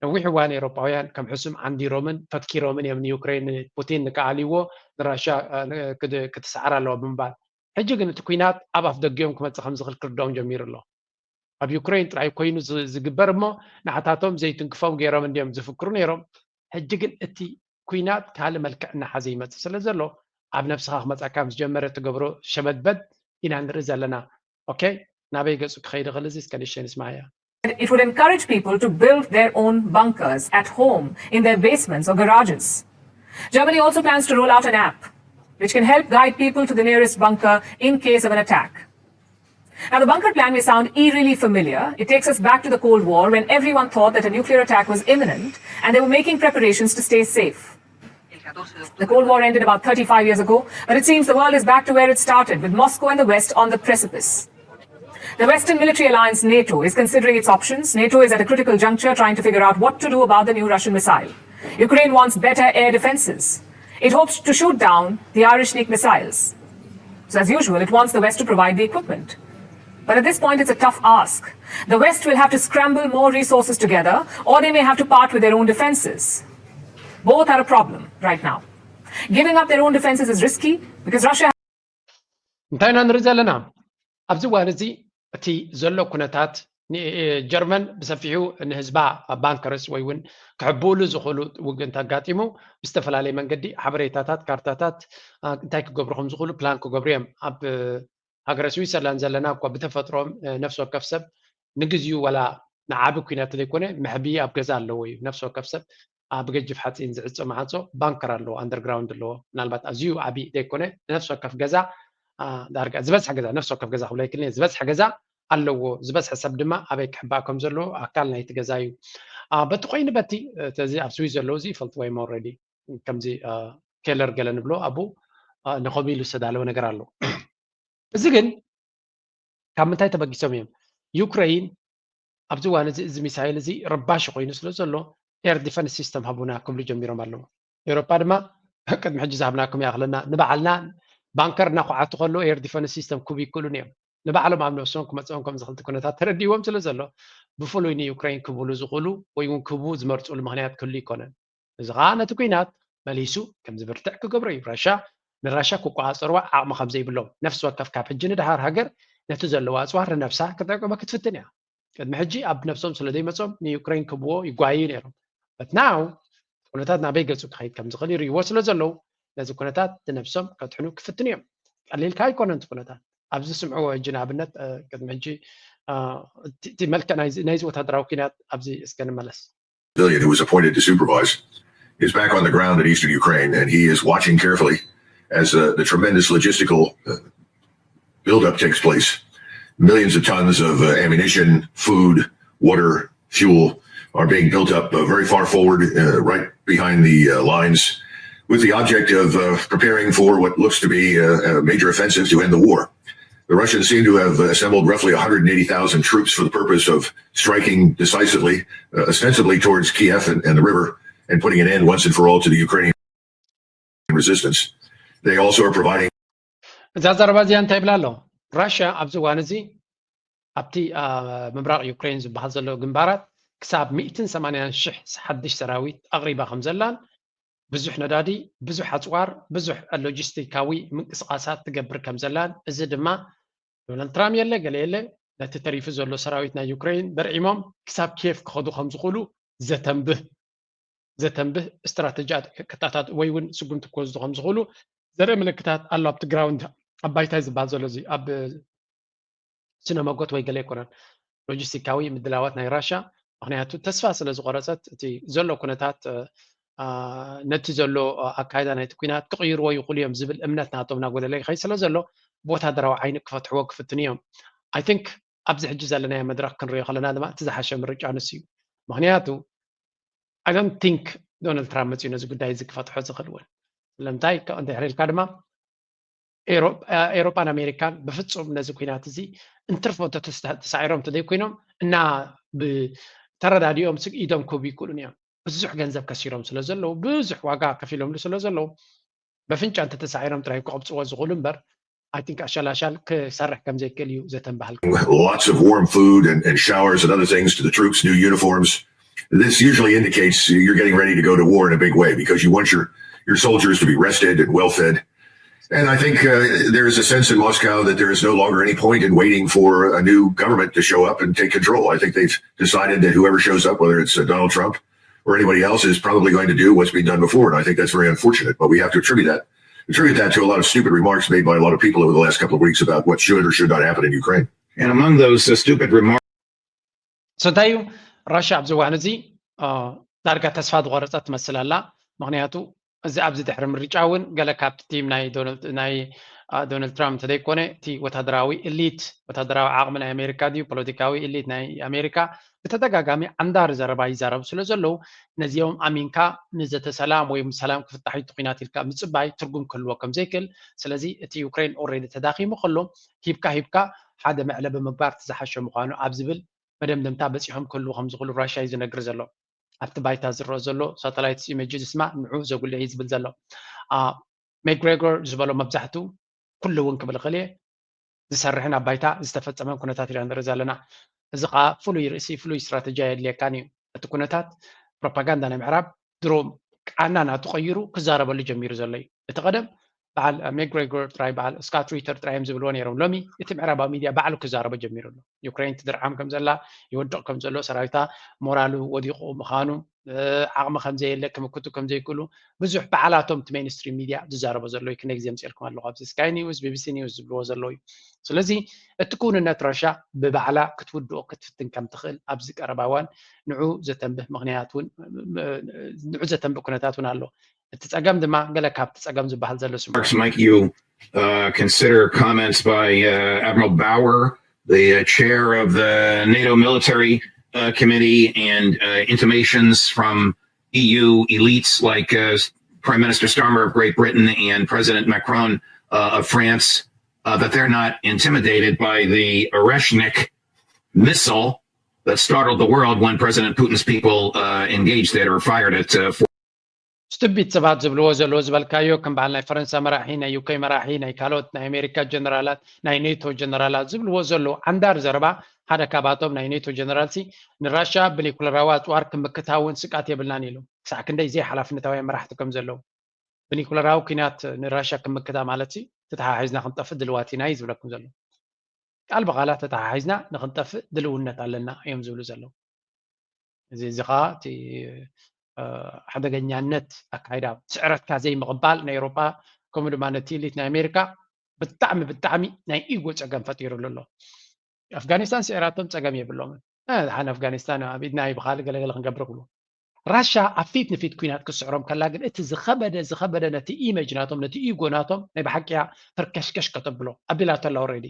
ነዊሕ እዋን ኤውሮጳውያን ከም ሕሱም ዓንዲሮምን ፈኪሮምን እዮም ንዩክሬን ንፑቲን ንክኣልይዎ ንራሽያ ክትስዓር ኣለዋ ብምባል። ሕጂ ግን እቲ ኩናት ኣብ ኣፍ ደጊኦም ክመፅእ ከም ዝኽእል ክርድኦም ጀሚሩ ኣሎ። ኣብ ዩክሬን ጥራይ ኮይኑ ዝግበር እሞ ንዓታቶም ዘይትንክፎም ገይሮም እንዲዮም ዝፍክሩ ነይሮም። ሕጂ ግን እቲ ኩናት ካልእ መልክዕ እናሓዘ ይመፅእ ስለ ዘሎ ኣብ ነብስኻ ክመፃካ ምስ ጀመረ ትገብሮ ሸበድበድ ኢና ንርኢ ዘለና። ኦኬ፣ ናበይ ገፁ ክኸይድ ይኽእል እዚ እስከ ንእሽተይ ንስማያ። It would encourage people to build their own bunkers at home, in their basements or garages. Germany also plans to roll out an app which can help guide people to the nearest bunker in case of an attack. Now, the bunker plan may sound eerily familiar. It takes us back to the Cold War when everyone thought that a nuclear attack was imminent and they were making preparations to stay safe. The Cold War ended about thirty-five years ago, but it seems the world is back to where it started, with Moscow and the West on the precipice. The Western military alliance NATO is considering its options. NATO is at a critical juncture trying to figure out what to do about the new Russian missile. Ukraine wants better air defenses. It hopes to shoot down the Irish Sneak missiles. So, as usual, it wants the West to provide the equipment. But at this point, it's a tough ask. The West will have to scramble more resources together, or they may have to part with their own defenses. Both are a problem right now. Giving up their own defenses is risky because Russia እንታይ ኢና ንርኢ ዘለና ኣብዚ እዋን እዚ? እቲ ዘሎ ኩነታት ጀርመን ብሰፊሑ ንህዝባ ባንከርስ ወይ እውን ክሕብእሉ ዝኽእሉ ውግእ እንተጋጢሙ ብዝተፈላለየ መንገዲ ሓበሬታታት፣ ካርታታት እንታይ ክገብሩ ከም ዝኽእሉ ፕላን ክገብሩ እዮም። ኣብ ሃገረ ስዊትዘርላንድ ዘለና እኳ ብተፈጥሮም ነፍሲ ወከፍ ሰብ ንግዚኡ ዋላ ንዓቢ ኩናት ዘይኮነ መሕብኢ ኣብ ገዛ ኣለዎ እዩ። ነፍሲ ወከፍ ሰብ ኣብ ገጅፍ ሓፂን ዝዕፆ ማዕፆ ባንከር ኣለዎ፣ ኣንደርግራውንድ ኣለዎ። ምናልባት ኣዝዩ ዓቢ ዘይኮነ ንነፍሲ ወከፍ ገዛ ዳርጋ ዝበዝሐ ገዛ፣ ነፍሲ ወከፍ ገዛ ክብሎ ኣይክእልን፣ ዝበዝሐ ገዛ ኣለዎ። ዝበዝሐ ሰብ ድማ ኣበይ ክሕባእ ከም ዘለዎ ኣካል ናይቲ ገዛ እዩ። በቲ ኮይኑ በቲ እዚ ኣብ ስዊስ ዘለዉ እዚ ይፈልጥዎ እዮም ኦልሬዲ። ከምዚ ኬለር ገለ ንብሎ ኣብኡ ንኸምኡ ኢሉ ዝተዳለወ ነገር ኣሎ። እዚ ግን ካብ ምንታይ ተበጊሶም እዮም? ዩክረይን ኣብዚ እዋን እዚ እዚ ሚሳይል እዚ ረባሺ ኮይኑ ስለ ዘሎ ኤር ዲፈንስ ሲስተም ሃቡና ክብሉ ጀሚሮም ኣለዉ። ኤውሮጳ ድማ ቅድሚ ሕጂ ዝሃብናኩም ይኣኽለና፣ ንባዕልና ባንከር እናኳዓቱ ከለዉ ኤር ዲፈንስ ሲስተም ክህቡ ይክእሉን እዮም። ንባዕሎም ኣብ ነብሶም ክመፅኦም ከም ዝኽእል እቲ ኩነታት ተረዲእዎም ስለ ዘሎ ብፍሉይ ንዩክረይን ክብሉ ዝኽእሉ ወይ እውን ክህቡ ዝመርፅሉ ምኽንያት ክህሉ ኣይኮነን። እዚ ከዓ ነቲ ኲናት መሊሱ ከም ዝብርትዕ ክገብሮ እዩ። ራሻ ንራሻ ክቆፃፀርዋ ዓቕሚ ከም ዘይብሎም ነፍሲ ወከፍ ካብ ሕጂ ንደሓር ሃገር ነቲ ዘለዋ ኣፅዋር ንነብሳ ክትዕቅበ ክትፍትን እያ። ቅድሚ ሕጂ ኣብ ነብሶም ስለ ዘይመፅኦም ንዩክረይን ክህብዎ ይጓየዩ ነይሮም። But now ኩነታት ናበይ ገፁ ክኸይድ ከም ዝኽእል ይርእይዎ ስለ ዘለዉ ነዚ ኩነታት ንነብሶም ከድሕኑ ክፍትኑ እዮም። ቀሊል ከዓ ኣይኮነን እቲ ኩነታት። ኣብዚ ዝስምዕዎ ሕጂ ንኣብነት ቅድሚ ሕጂ እቲ መልክዕ ናይዚ ወታደራዊ ኲናት ኣብዚ እስከ ንመለስ። civilian who was appointed to supervise is back on the ground in eastern Ukraine, and he is watching carefully as uh, the tremendous logistical uh, buildup takes place. Millions of tons of uh, ammunition, food, water, fuel are being built up uh, very far forward, uh, right behind the uh, lines, with the object of uh, preparing for what looks to be a, a major offensive to end the war. The Russians seem to have assembled roughly one hundred eighty thousand troops for the purpose of striking decisively, uh, ostensibly towards Kiev and, and the river, and putting an end once and for all to the Ukrainian resistance. They also are providing. እዛ ዘረባ እዚኣ እንታይ ይብላ ኣሎ? ራሽያ ኣብዚ እዋን እዚ ኣብቲ ምብራቕ ዩክሬን ዝበሃል ዘሎ ግንባራት ክሳብ ሚእትን ሰማንያን ሽሕ ሓድሽ ሰራዊት ኣቕሪባ ከም ዘላን ብዙሕ ነዳዲ፣ ብዙሕ ኣፅዋር፣ ብዙሕ ሎጂስቲካዊ ምንቅስቓሳት ትገብር ከም ዘላን፣ እዚ ድማ ዶናልድ ትራምፕ የለ ገለ የለ ነቲ ተሪፉ ዘሎ ሰራዊት ናይ ዩክሬን ደርዒሞም ክሳብ ኬፍ ክኸዱ ከም ዝኽእሉ ዘተንብህ ዘተንብህ ስትራተጂ ኣተካታት ወይ እውን ስጉምቲ ክወስዱ ከም ዝኽእሉ ዘርኢ ምልክታት ኣሎ። ኣብቲ ግራውንድ ኣብ ባይታ ዝበሃል ዘሎ እዚ ኣብ ስነ መጎት ወይ ገለ ኣይኮነን ሎጂስቲካዊ ምድላዋት ናይ ራሻ ምክንያቱ ተስፋ ስለ ዝቆረፀት እቲ ዘሎ ኩነታት ነቲ ዘሎ ኣካይዳ ናይቲ ኩናት ክቕይርዎ ይኽእሉ እዮም ዝብል እምነት ናቶም እናጎደለ ይኸይድ ስለ ዘሎ ብወታደራዊ ዓይኒ ክፈትሕዎ ክፍትኑ እዮም። I think ኣብዚ ሕጂ ዘለናዮ መድረኽ ክንሪኦ ከለና ድማ እቲ ዝሓሸ ምርጫ ንሱ እዩ። ምክንያቱ I don't think ዶናልድ ትራምፕ መፅኡ ነዚ ጉዳይ እዚ ክፈትሖ ዝኽእል እውን ስለምንታይ እንድሕር ኢልካ ድማ ኤሮጳን ኣሜሪካን ብፍፁም ነዚ ኩናት እዚ እንትርፎ ተሳዒሮም እንተዘይኮይኖም እና ብተረዳዲኦም ስግ ኢዶም ክህቡ ይክእሉን እዮም። ብዙሕ ገንዘብ ከሲሮም ስለ ዘለዉ ብዙሕ ዋጋ ከፊሎምሉ ስለ ዘለዉ በፍንጫ እንተተሳዒሮም ጥራይ ክቕብፅዎ ዝኽእሉ እምበር I think ኣሻላሻል ክሰርሕ ከም ዘይክእል እዩ ዘተንባሃል። Lots of warm food and, and showers and other things to the troops, new uniforms. This usually indicates you're getting ready to go to war in a big way because you want your, your soldiers to be rested and well fed. And I think uh, there is a sense in Moscow that there is no longer any point in waiting for a new government to show up and take control. I think they've decided that whoever shows up, whether it's uh, Donald Trump or anybody else, is probably going to do what's been done before. And I think that's very unfortunate. But we have to attribute that attribute that to a lot of stupid remarks made by a lot of people over the last couple of weeks about what should or should not happen in Ukraine. And among those uh, stupid remarks, So እንታይ እዩ? ራሽያ ኣብዚ እዋን እዚ ዳርጋ ተስፋ ዝቆረፀት ትመስል ኣላ። ምክንያቱ እዚ ኣብዚ ድሕሪ ምርጫ እውን ገለ ካብቲ ቲም ናይ ዶናልድ ትራምፕ እንተዘይኮነ እቲ ወታደራዊ ኢሊት፣ ወታደራዊ ዓቕሚ ናይ ኣሜሪካ ድዩ፣ ፖለቲካዊ ኢሊት ናይ ኣሜሪካ ብተደጋጋሚ ዓንዳሪ ዘረባ ይዛረቡ ስለ ዘለዉ፣ ነዚኦም ኣሚንካ ንዘተ ሰላም ወይ ሰላም ክፍታሕ እዩ እቲ ኲናት ኢልካ ምፅባይ ትርጉም ክህልዎ ከም ዘይክእል። ስለዚ እቲ ዩክሬን ኦልሬዲ ተዳኺሙ ከሎ ሂብካ ሂብካ ሓደ መዕለቢ ምግባር እቲ ዝሓሸ ምዃኑ ኣብ ዝብል መደምደምታ በፂሖም ክህልዉ ከም ዝኽእሉ ራሽያ እዩ ዝነግር ዘሎ። ኣብቲ ባይታ ዝረአ ዘሎ ሳተላይት ኢሜጅ ዝስማ ንዑ ዘጉልሕ እዩ ዝብል ዘሎ። ሜግሬጎር ዝበሎ መብዛሕትኡ ኩሉ እውን ክብል እኽእል እየ ዝሰርሕን ኣብ ባይታ ዝተፈፀመን ኩነታት ኢና ንርኢ ዘለና። እዚ ከዓ ፍሉይ ርእሲ ፍሉይ ስትራተጂ ኣየድልየካን እዩ። እቲ ኩነታት ፕሮፓጋንዳ ናይ ምዕራብ ድሮ ቃና ናቱ ቀይሩ ክዛረበሉ ጀሚሩ ዘሎ እዩ። እቲ ቀደም በዓል ሜግሬጎር ጥራይ በዓል ስካት ሪተር ጥራይ እዮም ዝብልዎ ነይሮም። ሎሚ እቲ ምዕራባዊ ሚድያ ባዕሉ ክዛረቦ ጀሚሩ ኣሎ። ዩክሬን ትድርዓም ከም ዘላ፣ ይወድቕ ከም ዘሎ፣ ሰራዊታ ሞራሉ ወዲቑ ምዃኑ፣ ዓቕሚ ከም ዘየለ፣ ክምክቱ ከም ዘይክእሉ ብዙሕ በዓላቶም እቲ ሜንስትሪም ሚድያ ዝዛረቦ ዘሎ እዩ። ክንደይ ግዜ ምፅኤልኩም ኣለኹ ኣብዚ ስካይ ኒውስ፣ ቢቢሲ ኒውስ ዝብልዎ ዘለዉ እዩ። ስለዚ እቲ ክውንነት ራሻ ብባዕላ ክትውድኦ ክትፍትን ከም ትኽእል ኣብዚ ቀረባ እዋን ንዑ ዘተንብህ ምኽንያት እውን ንዑ ዘተንብህ ኩነታት እውን ኣሎ። እቲ ጸገም ድማ ገለ ካብቲ ጸገም ዝበሃል ዘሎ ስሙ። Might you uh, consider comments by uh, Admiral Bauer, the uh, chair of the NATO military uh, committee, and uh, intimations from E U elites like uh, Prime Minister Starmer of Great Britain and President Macron uh, of France uh, that they're not intimidated by the Oreshnik missile that startled the world when President Putin's people uh, engaged it or fired it uh, for ስትቢት ሰባት ዝብልዎ ዘለዉ ዝበልካዮ ከም በዓል ናይ ፈረንሳ መራሒ፣ ናይ ዩኬ መራሒ፣ ናይ ካልኦት ናይ ኣሜሪካ ጀነራላት፣ ናይ ኔቶ ጀነራላት ዝብልዎ ዘለዉ ዓንዳር ዘረባ ሓደ ካብኣቶም ናይ ኔቶ ጀነራል ሲ ንራሽያ ብኒኩለራዊ ኣፅዋር ክምክታ እውን ስቃት የብልናን ኢሉ። ክሳዕ ክንደይ ዘይሓላፍነታውያን መራሕቲ ከም ዘለዉ ብኒኩለራዊ ኲናት ንራሽያ ክምክታ ማለት ሲ ተተሓሒዝና ክንጠፍእ ድልዋት ኢና እዩ ዝብለኩም ዘሎ። ቃል ብቓላት ተተሓሒዝና ንክንጠፍእ ድልውነት ኣለና እዮም ዝብሉ ዘለዉ። እዚ እዚ ከዓ እቲ ሓደገኛነት ኣካይዳ ስዕረትካ ዘይምቕባል ናይ ኤውሮጳ ከምኡ ድማ ነቲ ኢሊት ናይ ኣሜሪካ ብጣዕሚ ብጣዕሚ ናይ ኢጎ ፀገም ፈጢሩሉ ኣሎ። ኣፍጋኒስታን ስዒራቶም ፀገም የብሎምን። ሓን ኣፍጋኒስታን ኣብ ኢድና ይብኻል ገለገለ ክንገብር ክብሉ ራሻ ኣብ ፊት ንፊት ኩናት ክስዕሮም ከላ ግን እቲ ዝኸበደ ዝኸበደ ነቲ ኢመጅ ናቶም ነቲ ኢጎ ናቶም ናይ ብሓቂያ ፈርከሽከሽ ከተብሎ ኣቢላቶ ኣላ ኦልሬዲ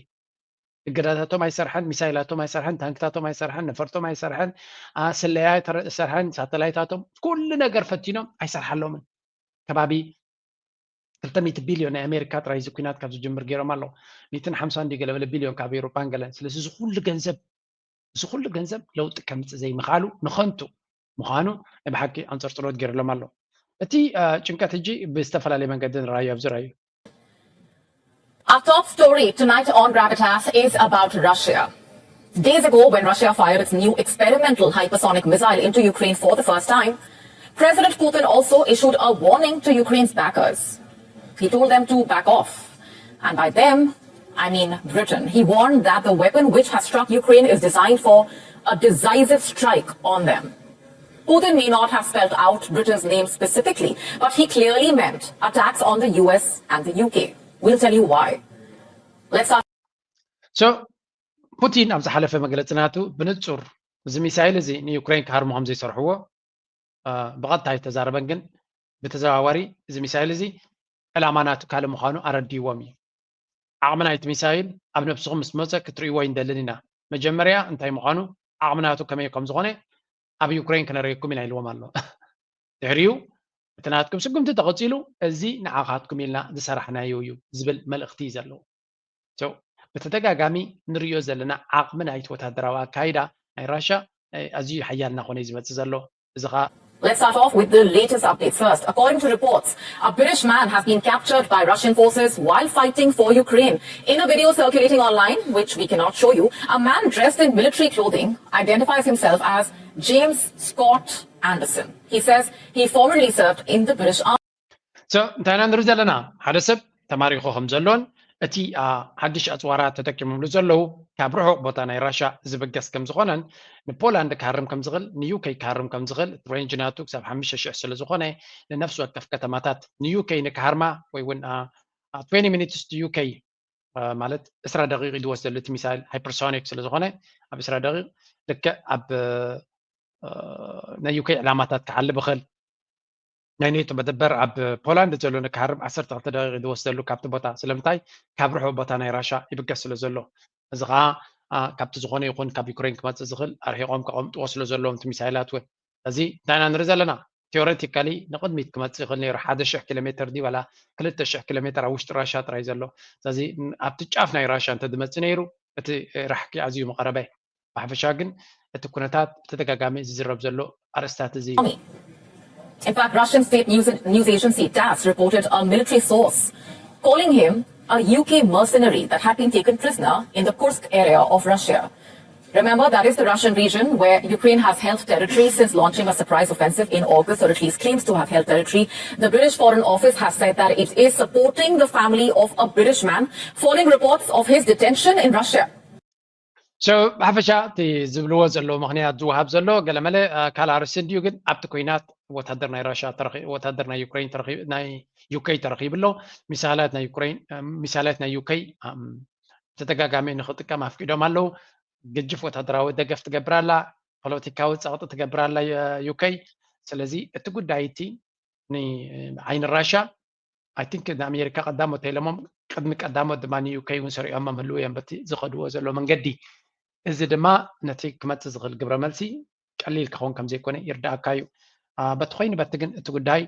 እገዳታቶም ኣይሰርሐን፣ ሚሳይላቶም ኣይሰርሐን፣ ታንክታቶም ኣይሰርሐን፣ ነፈርቶም ኣይሰርሐን፣ ስለያ ኣይሰርሐን፣ ሳተላይታቶም ኩሉ ነገር ፈቲኖም ኣይሰርሓሎምን። ከባቢ ክልተ ሚእቲ ቢልዮን ናይ ኣሜሪካ ጥራይ እዚ ኩናት ካብ ዝጅምር ገይሮም ኣለዉ። ሚእትን ሓምሳን ድዩ ገለ በለ ቢልዮን ካብ ኤውሮጳን ገለን። ስለዚ እዚ ኩሉ ገንዘብ እዚ ኩሉ ገንዘብ ለውጢ ከምፅእ ዘይምኽኣሉ ንኸንቱ ምዃኑ ናይ ብሓቂ ኣንፀርፅሮት ገይርሎም ኣሎ። እቲ ጭንቀት ሕጂ ብዝተፈላለየ መንገዲ ንረኣዩ ኣብዚ ረኣዩ። Our top story tonight on Gravitas is about Russia. Days ago, when Russia fired its new experimental hypersonic missile into Ukraine for the first time, President Putin also issued a warning to Ukraine's backers. He told them to back off. And by them, I mean Britain. He warned that the weapon which has struck Ukraine is designed for a decisive strike on them. Putin may not have spelled out Britain's name specifically, but he clearly meant attacks on the U S and the U K. We'll tell you why. Let's start. So ፑቲን ኣብ ዝሓለፈ መግለፂ ናቱ ብንፁር እዚ ሚሳይል እዚ ንዩክሬን ክሃርሙ ከም ዘይሰርሕዎ ብቐጥታ ኣይተዛረበን፣ ግን ብተዘዋዋሪ እዚ ሚሳይል እዚ ዕላማ ናቱ ካልእ ምዃኑ ኣረዲዎም እዩ። ዓቕሚ ናይቲ ሚሳይል ኣብ ነብስኹም ምስ መፀ ክትርእይዎ ኣይንደልን ኢና። መጀመርያ እንታይ ምዃኑ ዓቕሚ ናቱ ከመይ ከም ዝኾነ ኣብ ዩክሬን ክነርእየኩም ኢና ኢልዎም ኣሎ። ድሕሪኡ እቲ ናትኩም ስጉምቲ ተቐፂሉ እዚ ንዓኻትኩም ኢልና ዝሰራሕናዮ እዩ ዝብል መልእኽቲ እዩ ዘለዎ። ብተደጋጋሚ ንርእዮ ዘለና ዓቕሚ ናይቲ ወታደራዊ ኣካይዳ ናይ ራሻ ኣዝዩ ሓያል እናኾነ እዩ ዝመፅእ ዘሎ። እዚ ኸዓ Let's start off with the latest updates first. According to reports, a British man has been captured by Russian forces while fighting for Ukraine. In a video circulating online, which we cannot show you, a man dressed in military clothing identifies himself as James Scott Anderson. He says he formerly served in the British Army. So እንታይ ኢና ንርኢ ዘለና? ሓደ ሰብ ተማሪኹ ከም ዘሎን እቲ ሓድሽ ኣፅዋራት ተጠቂሞምሉ ዘለዉ ካብ ርሑቕ ቦታ ናይ ራሻ ዝብገስ ከም ዝኾነን ንፖላንድ ክሃርም ከም ዝኽእል ንዩኬ ክሃርም ከም ዝኽእል ሬንጅ ናቱ ክሳብ ሓሙሽተ ሽሕ ስለ ዝኾነ ንነፍሲ ወከፍ ከተማታት ንዩኬ ንክሃርማ ወይ እውን twenty minutes to ዩኬ ማለት ዕስራ ደቂቕ ዝወስደሉ እቲ ሚሳይል ሃይፐርሶኒክ ስለ ዝኾነ ኣብ ዕስራ ደቂቕ ልክዕ ኣብ ናይ ዩኬ ዕላማታት ክሓልብ ይኽእል ናይ ኔቶ መደበር ኣብ ፖላንድ ዘሎ ንክሃርም ዓሰርተ ክልተ ደቂቕ ዝወስደሉ ካብቲ ቦታ ስለምንታይ ካብ ርሑቕ ቦታ ናይ ራሻ ይብገስ ስለ ዘሎ እዚ ከዓ ካብቲ ዝኾነ ይኹን ካብ ዩክሬን ክመፅእ ዝኽእል ኣርሒቖም ከቐምጥዎ ስለ ዘለዎም እቲ ሚሳይላት እውን እዚ እንታይ ኢና ንርኢ ዘለና ቴዎሬቲካሊ ንቕድሚት ክመፅእ ይኽእል ነይሩ ሓደ ሽሕ ኪሎ ሜትር ድዩ ዋላ ክልተ ሽሕ ኪሎ ሜትር ኣብ ውሽጢ ራሻ ጥራይ ዘሎ ስለዚ ኣብቲ ጫፍ ናይ ራሻ እንተዝመፅእ ነይሩ እቲ ራሕቂ ኣዝዩ ምቐረበ ብሓፈሻ ግን እቲ ኩነታት ብተደጋጋሚ ዝዝረብ ዘሎ ኣርእስታት እዚ እዩ In fact, Russian state news, news agency TASS reported a military source calling him a U K mercenary that had been taken prisoner in the Kursk area of Russia. Remember, that is the Russian region where Ukraine has held territory since launching a surprise offensive in August, or at least claims to have held territory. The British Foreign Office has said that it is supporting the family of a British man following reports of his detention in Russia. So ብሓፈሻ እቲ ዝብልዎ ዘለዉ ምኽንያት ዝወሃብ ዘሎ ገለመለ ካልእ ኣርእስቲ እንድዩ ግን ኣብቲ ኩናት ወታደር ናይ ራሻ ወታደር ናይ ዩክሬን ናይ ዩኬ ተረኺቡ ኣሎ ሚሳላት ናይ ዩክሬን ሚሳላት ናይ ዩኬ ተደጋጋሚ ንክጥቀም ኣፍቂዶም ኣለዉ ገጅፍ ወታደራዊ ደገፍ ትገብር ኣላ ፖለቲካዊ ፀቕጢ ትገብር ኣላ ዩኬ ስለዚ እቲ ጉዳይ እቲ ንዓይኒ ራሻ I think ንኣሜሪካ ቀዳሞት ተይለሞም ቅድሚ ቀዳሞት ድማ ንዩኬ እውን ሰሪዖም ምህልው እዮም በቲ ዝኸድዎ ዘሎ መንገዲ እዚ ድማ ነቲ ክመፅእ ዝኽእል ግብረ መልሲ ቀሊል ክኸውን ከም ዘይኮነ ይርዳእካ እዩ በቲ ኮይኑ በቲ ግን እቲ ጉዳይ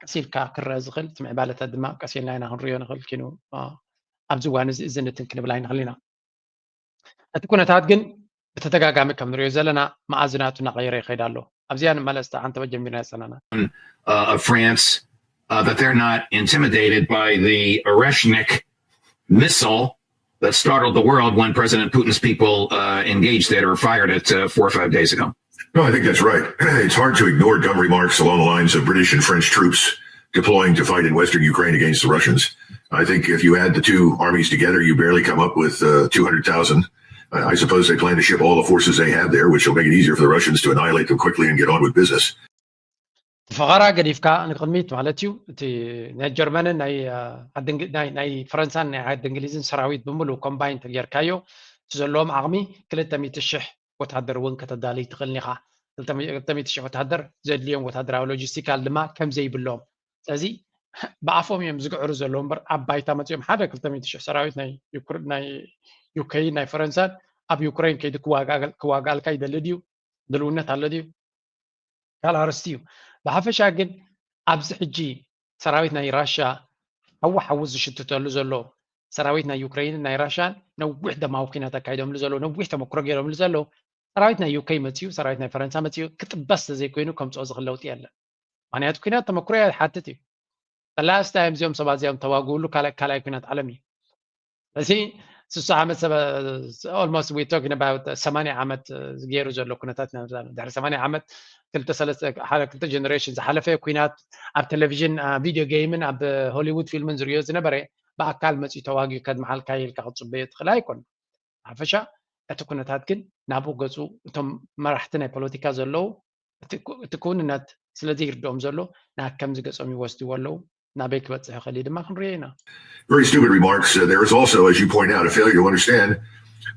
ቀስ ኢልካ ክረአ ዝኽእል እቲ ምዕባለታት ድማ ቀስ ኢልና ኢና ክንሪኦ ንኽእል ኪኑ ኣብዚ እዋን እዚ እዚ ንትን ክንብል ኣይንኽእል ኢና እቲ ኩነታት ግን ብተደጋጋሚ ከም ንሪኦ ዘለና መኣዝናቱ እናቐየረ ይኸይድ ኣሎ ኣብዚኣ ንመለስ ሓንተ ጀሚርና ይፀናና uh, of France uh, that they're not intimidated by the Oreshnik missile that startled the world when President Putin's people uh, engaged it or fired it uh, four or five days ago. No, I think that's right. It's hard to ignore dumb remarks along the lines of British and French troops deploying to fight in western Ukraine against the Russians. I think if you add the two armies together, you barely come up with uh, two hundred thousand. I suppose they plan to ship all the forces they have there, which will make it easier for the Russians to annihilate them quickly and get on with business. ፈቐራ ገዲፍካ ንቅድሚት ማለት እዩ እቲ ናይ ጀርመንን ናይ ፈረንሳን ናይ ዓዲ እንግሊዝን ሰራዊት ብምሉ ኮምባይን ተጌርካዮ እቲ ዘለዎም ዓቕሚ ክልተ ሚእቲ ሽሕ ወታደር እውን ከተዳልይ ትኽእል ኢኻ ክልተ ሚእቲ ሽሕ ወታደር ዘድልዮም ወታደራዊ ሎጂስቲካል ድማ ከም ዘይብሎም ስለዚ ብኣፎም እዮም ዝግዕሩ ዘለዉ እምበር ኣብ ባይታ መፅኦም ሓደ ክልተ ሚእቲ ሽሕ ሰራዊት ናይ ዩክሬን ናይ ፈረንሳን ኣብ ዩክሬን ከይዱ ክዋጋኣልካ ይደሊ ድዩ ድልውነት ኣሎ ድዩ ካልእ ኣርስቲ እዩ ብሓፈሻ ግን ኣብዚ ሕጂ ሰራዊት ናይ ራሻ ሓዊ ሓዊ ዝሽትተሉ ዘሎ ሰራዊት ናይ ዩክሬንን ናይ ራሻን ነዊሕ ደማዊ ኩናት ኣካይዶምሉ ዘለዉ ነዊሕ ተመክሮ ገይሮምሉ ዘለዉ ሰራዊት ናይ ዩኬ መፅኡ ሰራዊት ናይ ፈረንሳ መፅኡ ክጥበስ ተዘይኮይኑ ከምፅኦ ዝኽእል ለውጢ የለን ምክንያቱ ኩናት ተመክሮ ይሓትት እዩ ላስት ታይም እዚኦም ሰባት እዚኦም ተዋግእሉ ካልኣይ ኩናት ዓለም እዩ እዚ ስሳ ዓመት almost we talking about ሰማንያ ዓመት ዝገይሩ ዘሎ ኩነታት ኢና ንዛረብ ድሕሪ ሰማንያ ዓመት ክልተ ሰለስተ ሓደ ክልተ ጀነሬሽን ዝሓለፈ ኩናት ኣብ ቴሌቪዥን ቪድዮ ጌምን ኣብ ሆሊውድ ፊልምን ዝርእዮ ዝነበረ ብኣካል መፅኡ ተዋጊኡ ከድመሓልካ ኢልካ ክትፅበዮ ትኽእል ኣይኮን ሓፈሻ እቲ ኩነታት ግን ናብኡ ገፁ እቶም መራሕቲ ናይ ፖለቲካ ዘለዉ እቲ ክውንነት ስለዘይርድኦም ዘሎ ናብ ከምዚ ገፆም ይወስድዎ ኣለዉ ናበይ ክበፅሕ ይኽእል እዩ ድማ ክንሪኦ ኢና Very stupid remarks. Uh, there is also, as you point out, a failure to understand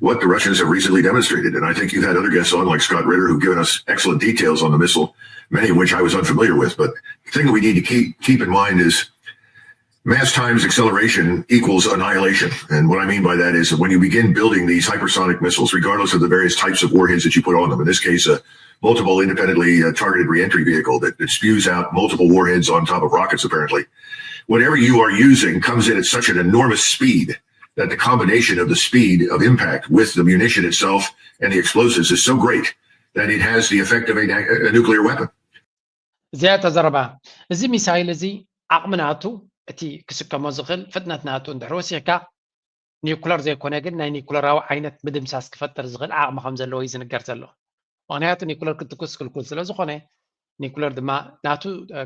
what the Russians have recently demonstrated. And I think you've had other guests on, like Scott Ritter, who've given us excellent details on the missile, many of which I was unfamiliar with. But the thing that we need to keep, keep in mind is mass times acceleration equals annihilation. And what I mean by that is that when you begin building these hypersonic missiles, regardless of the various types of warheads that you put on them, in this case, a multiple independently uh, targeted reentry vehicle that, that spews out multiple warheads on top of rockets, apparently, whatever you are using comes in at such an enormous speed that the combination of the speed of impact with the munition itself and the explosives is so great that it has the effect of a, a nuclear weapon. እዚኣ ተዘረባ እዚ ሚሳይል እዚ ዓቕሚ ናቱ እቲ ክስከሞ ዝኽእል ፍጥነት ናቱ እንድሕር ወሲኽካ ኒኩለር ዘይኮነ ግን ናይ ኒኩለራዊ ዓይነት ምድምሳስ ክፈጥር ዝኽእል ዓቕሚ ከም ዘለዎ እዩ ዝንገር ዘሎ ምክንያቱ ኒኩለር ክትኩስ ክልኩል ስለ ዝኾነ ኒኩለር ድማ ናቱ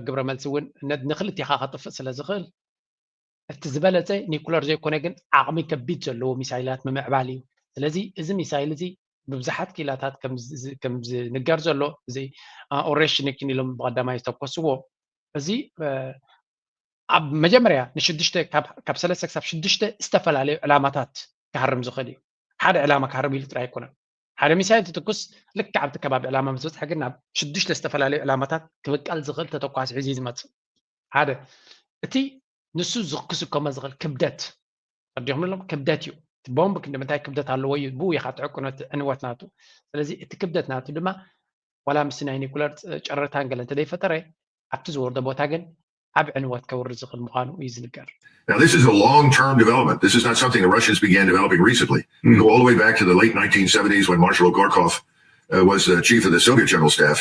ግብረ መልሲ እውን ንክልቲኻ ከጥፍእ ስለ ዝኽእል እቲ ዝበለፀ ኒኩለር ዘይኮነ ግን ዓቕሚ ከቢድ ዘለዎ ሚሳይላት ምምዕባል እዩ። ስለዚ እዚ ሚሳይል እዚ ብብዙሓት ኪላታት ከም ዝንገር ዘሎ እዚ ኦሬሽኒክን ኢሎም ብቀዳማይ ዝተኮስዎ እዚ ኣብ መጀመርያ ንሽዱሽተ ካብ ሰለስተ ክሳብ ሽዱሽተ ዝተፈላለዩ ዕላማታት ክሃርም ዝኽእል እዩ። ሓደ ዕላማ ክሃርም ኢሉ ጥራይ ኣይኮነን። ሓደ ሚሳይል ትትኩስ ልክዕ ኣብቲ ከባቢ ዕላማ ምስ በፅሐ ግን ናብ ሽዱሽተ ዝተፈላለዩ ዕላማታት ክብቀል ዝኽእል ተተኳሲ ሒዙ እዩ ዝመፅእ። ሓደ እቲ ንሱ ዝክስከሞ ዝኽእል ክብደት ኣዲኹም ክብደት እዩ። ቦምብ ክንዲ ምንታይ ክብደት ኣለዎ እዩ ብኡ ኢኻ ትዕቅኖ ዕንወት ናቱ። ስለዚ እቲ ክብደት ናቱ ድማ ዋላ ምስ ናይ ኒኩለር ጨረታን ገለ እንተደይፈጠረ ኣብቲ ዝወርዶ ቦታ ግን ኣብ ዕንወት ከውርድ ዝኽእል ምዃኑ እዩ ዝንገር። Now, this is a long term development. This is not something the Russians began developing recently. Mm. Go all the way back to the late nineteen seventies when Marshal Ogarkov uh, was the chief of the Soviet General Staff.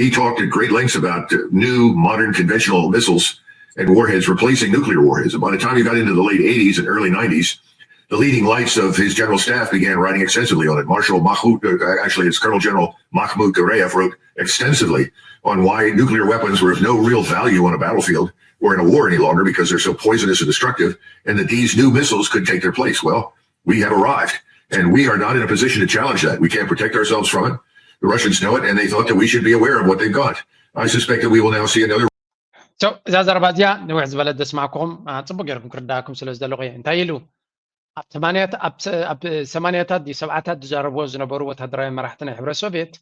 He talked at great lengths about uh, new modern conventional missiles and warheads replacing nuclear warheads. And by the time he got into the late eighties and early nineties, the leading lights of his general staff began writing extensively on it. Marshal Mahmoud, uh, actually, it's Colonel General Mahmoud Gareev wrote extensively on why nuclear weapons were of no real value on a battlefield or in a war any longer because they're so poisonous and destructive, and that these new missiles could take their place. Well, we have arrived, and we are not in a position to challenge that. We can't protect ourselves from it. The Russians know it, and they thought that we should be aware of what they've got. I suspect that we will now see another. እዛ ዘረባ እዚኣ ንውሕ ዝበለት ዘስማዕኩኹም ፅቡቅ ገይርኩም ክርዳእኩም ስለ ዝደለኹ እየ። እንታይ ኢሉ ኣብ ሰማንያታት ድዩ ሰብዓታት ዝዛረብዎ ዝነበሩ ወታደራዊ መራሕቲ ናይ ሕብረት ሶቪየት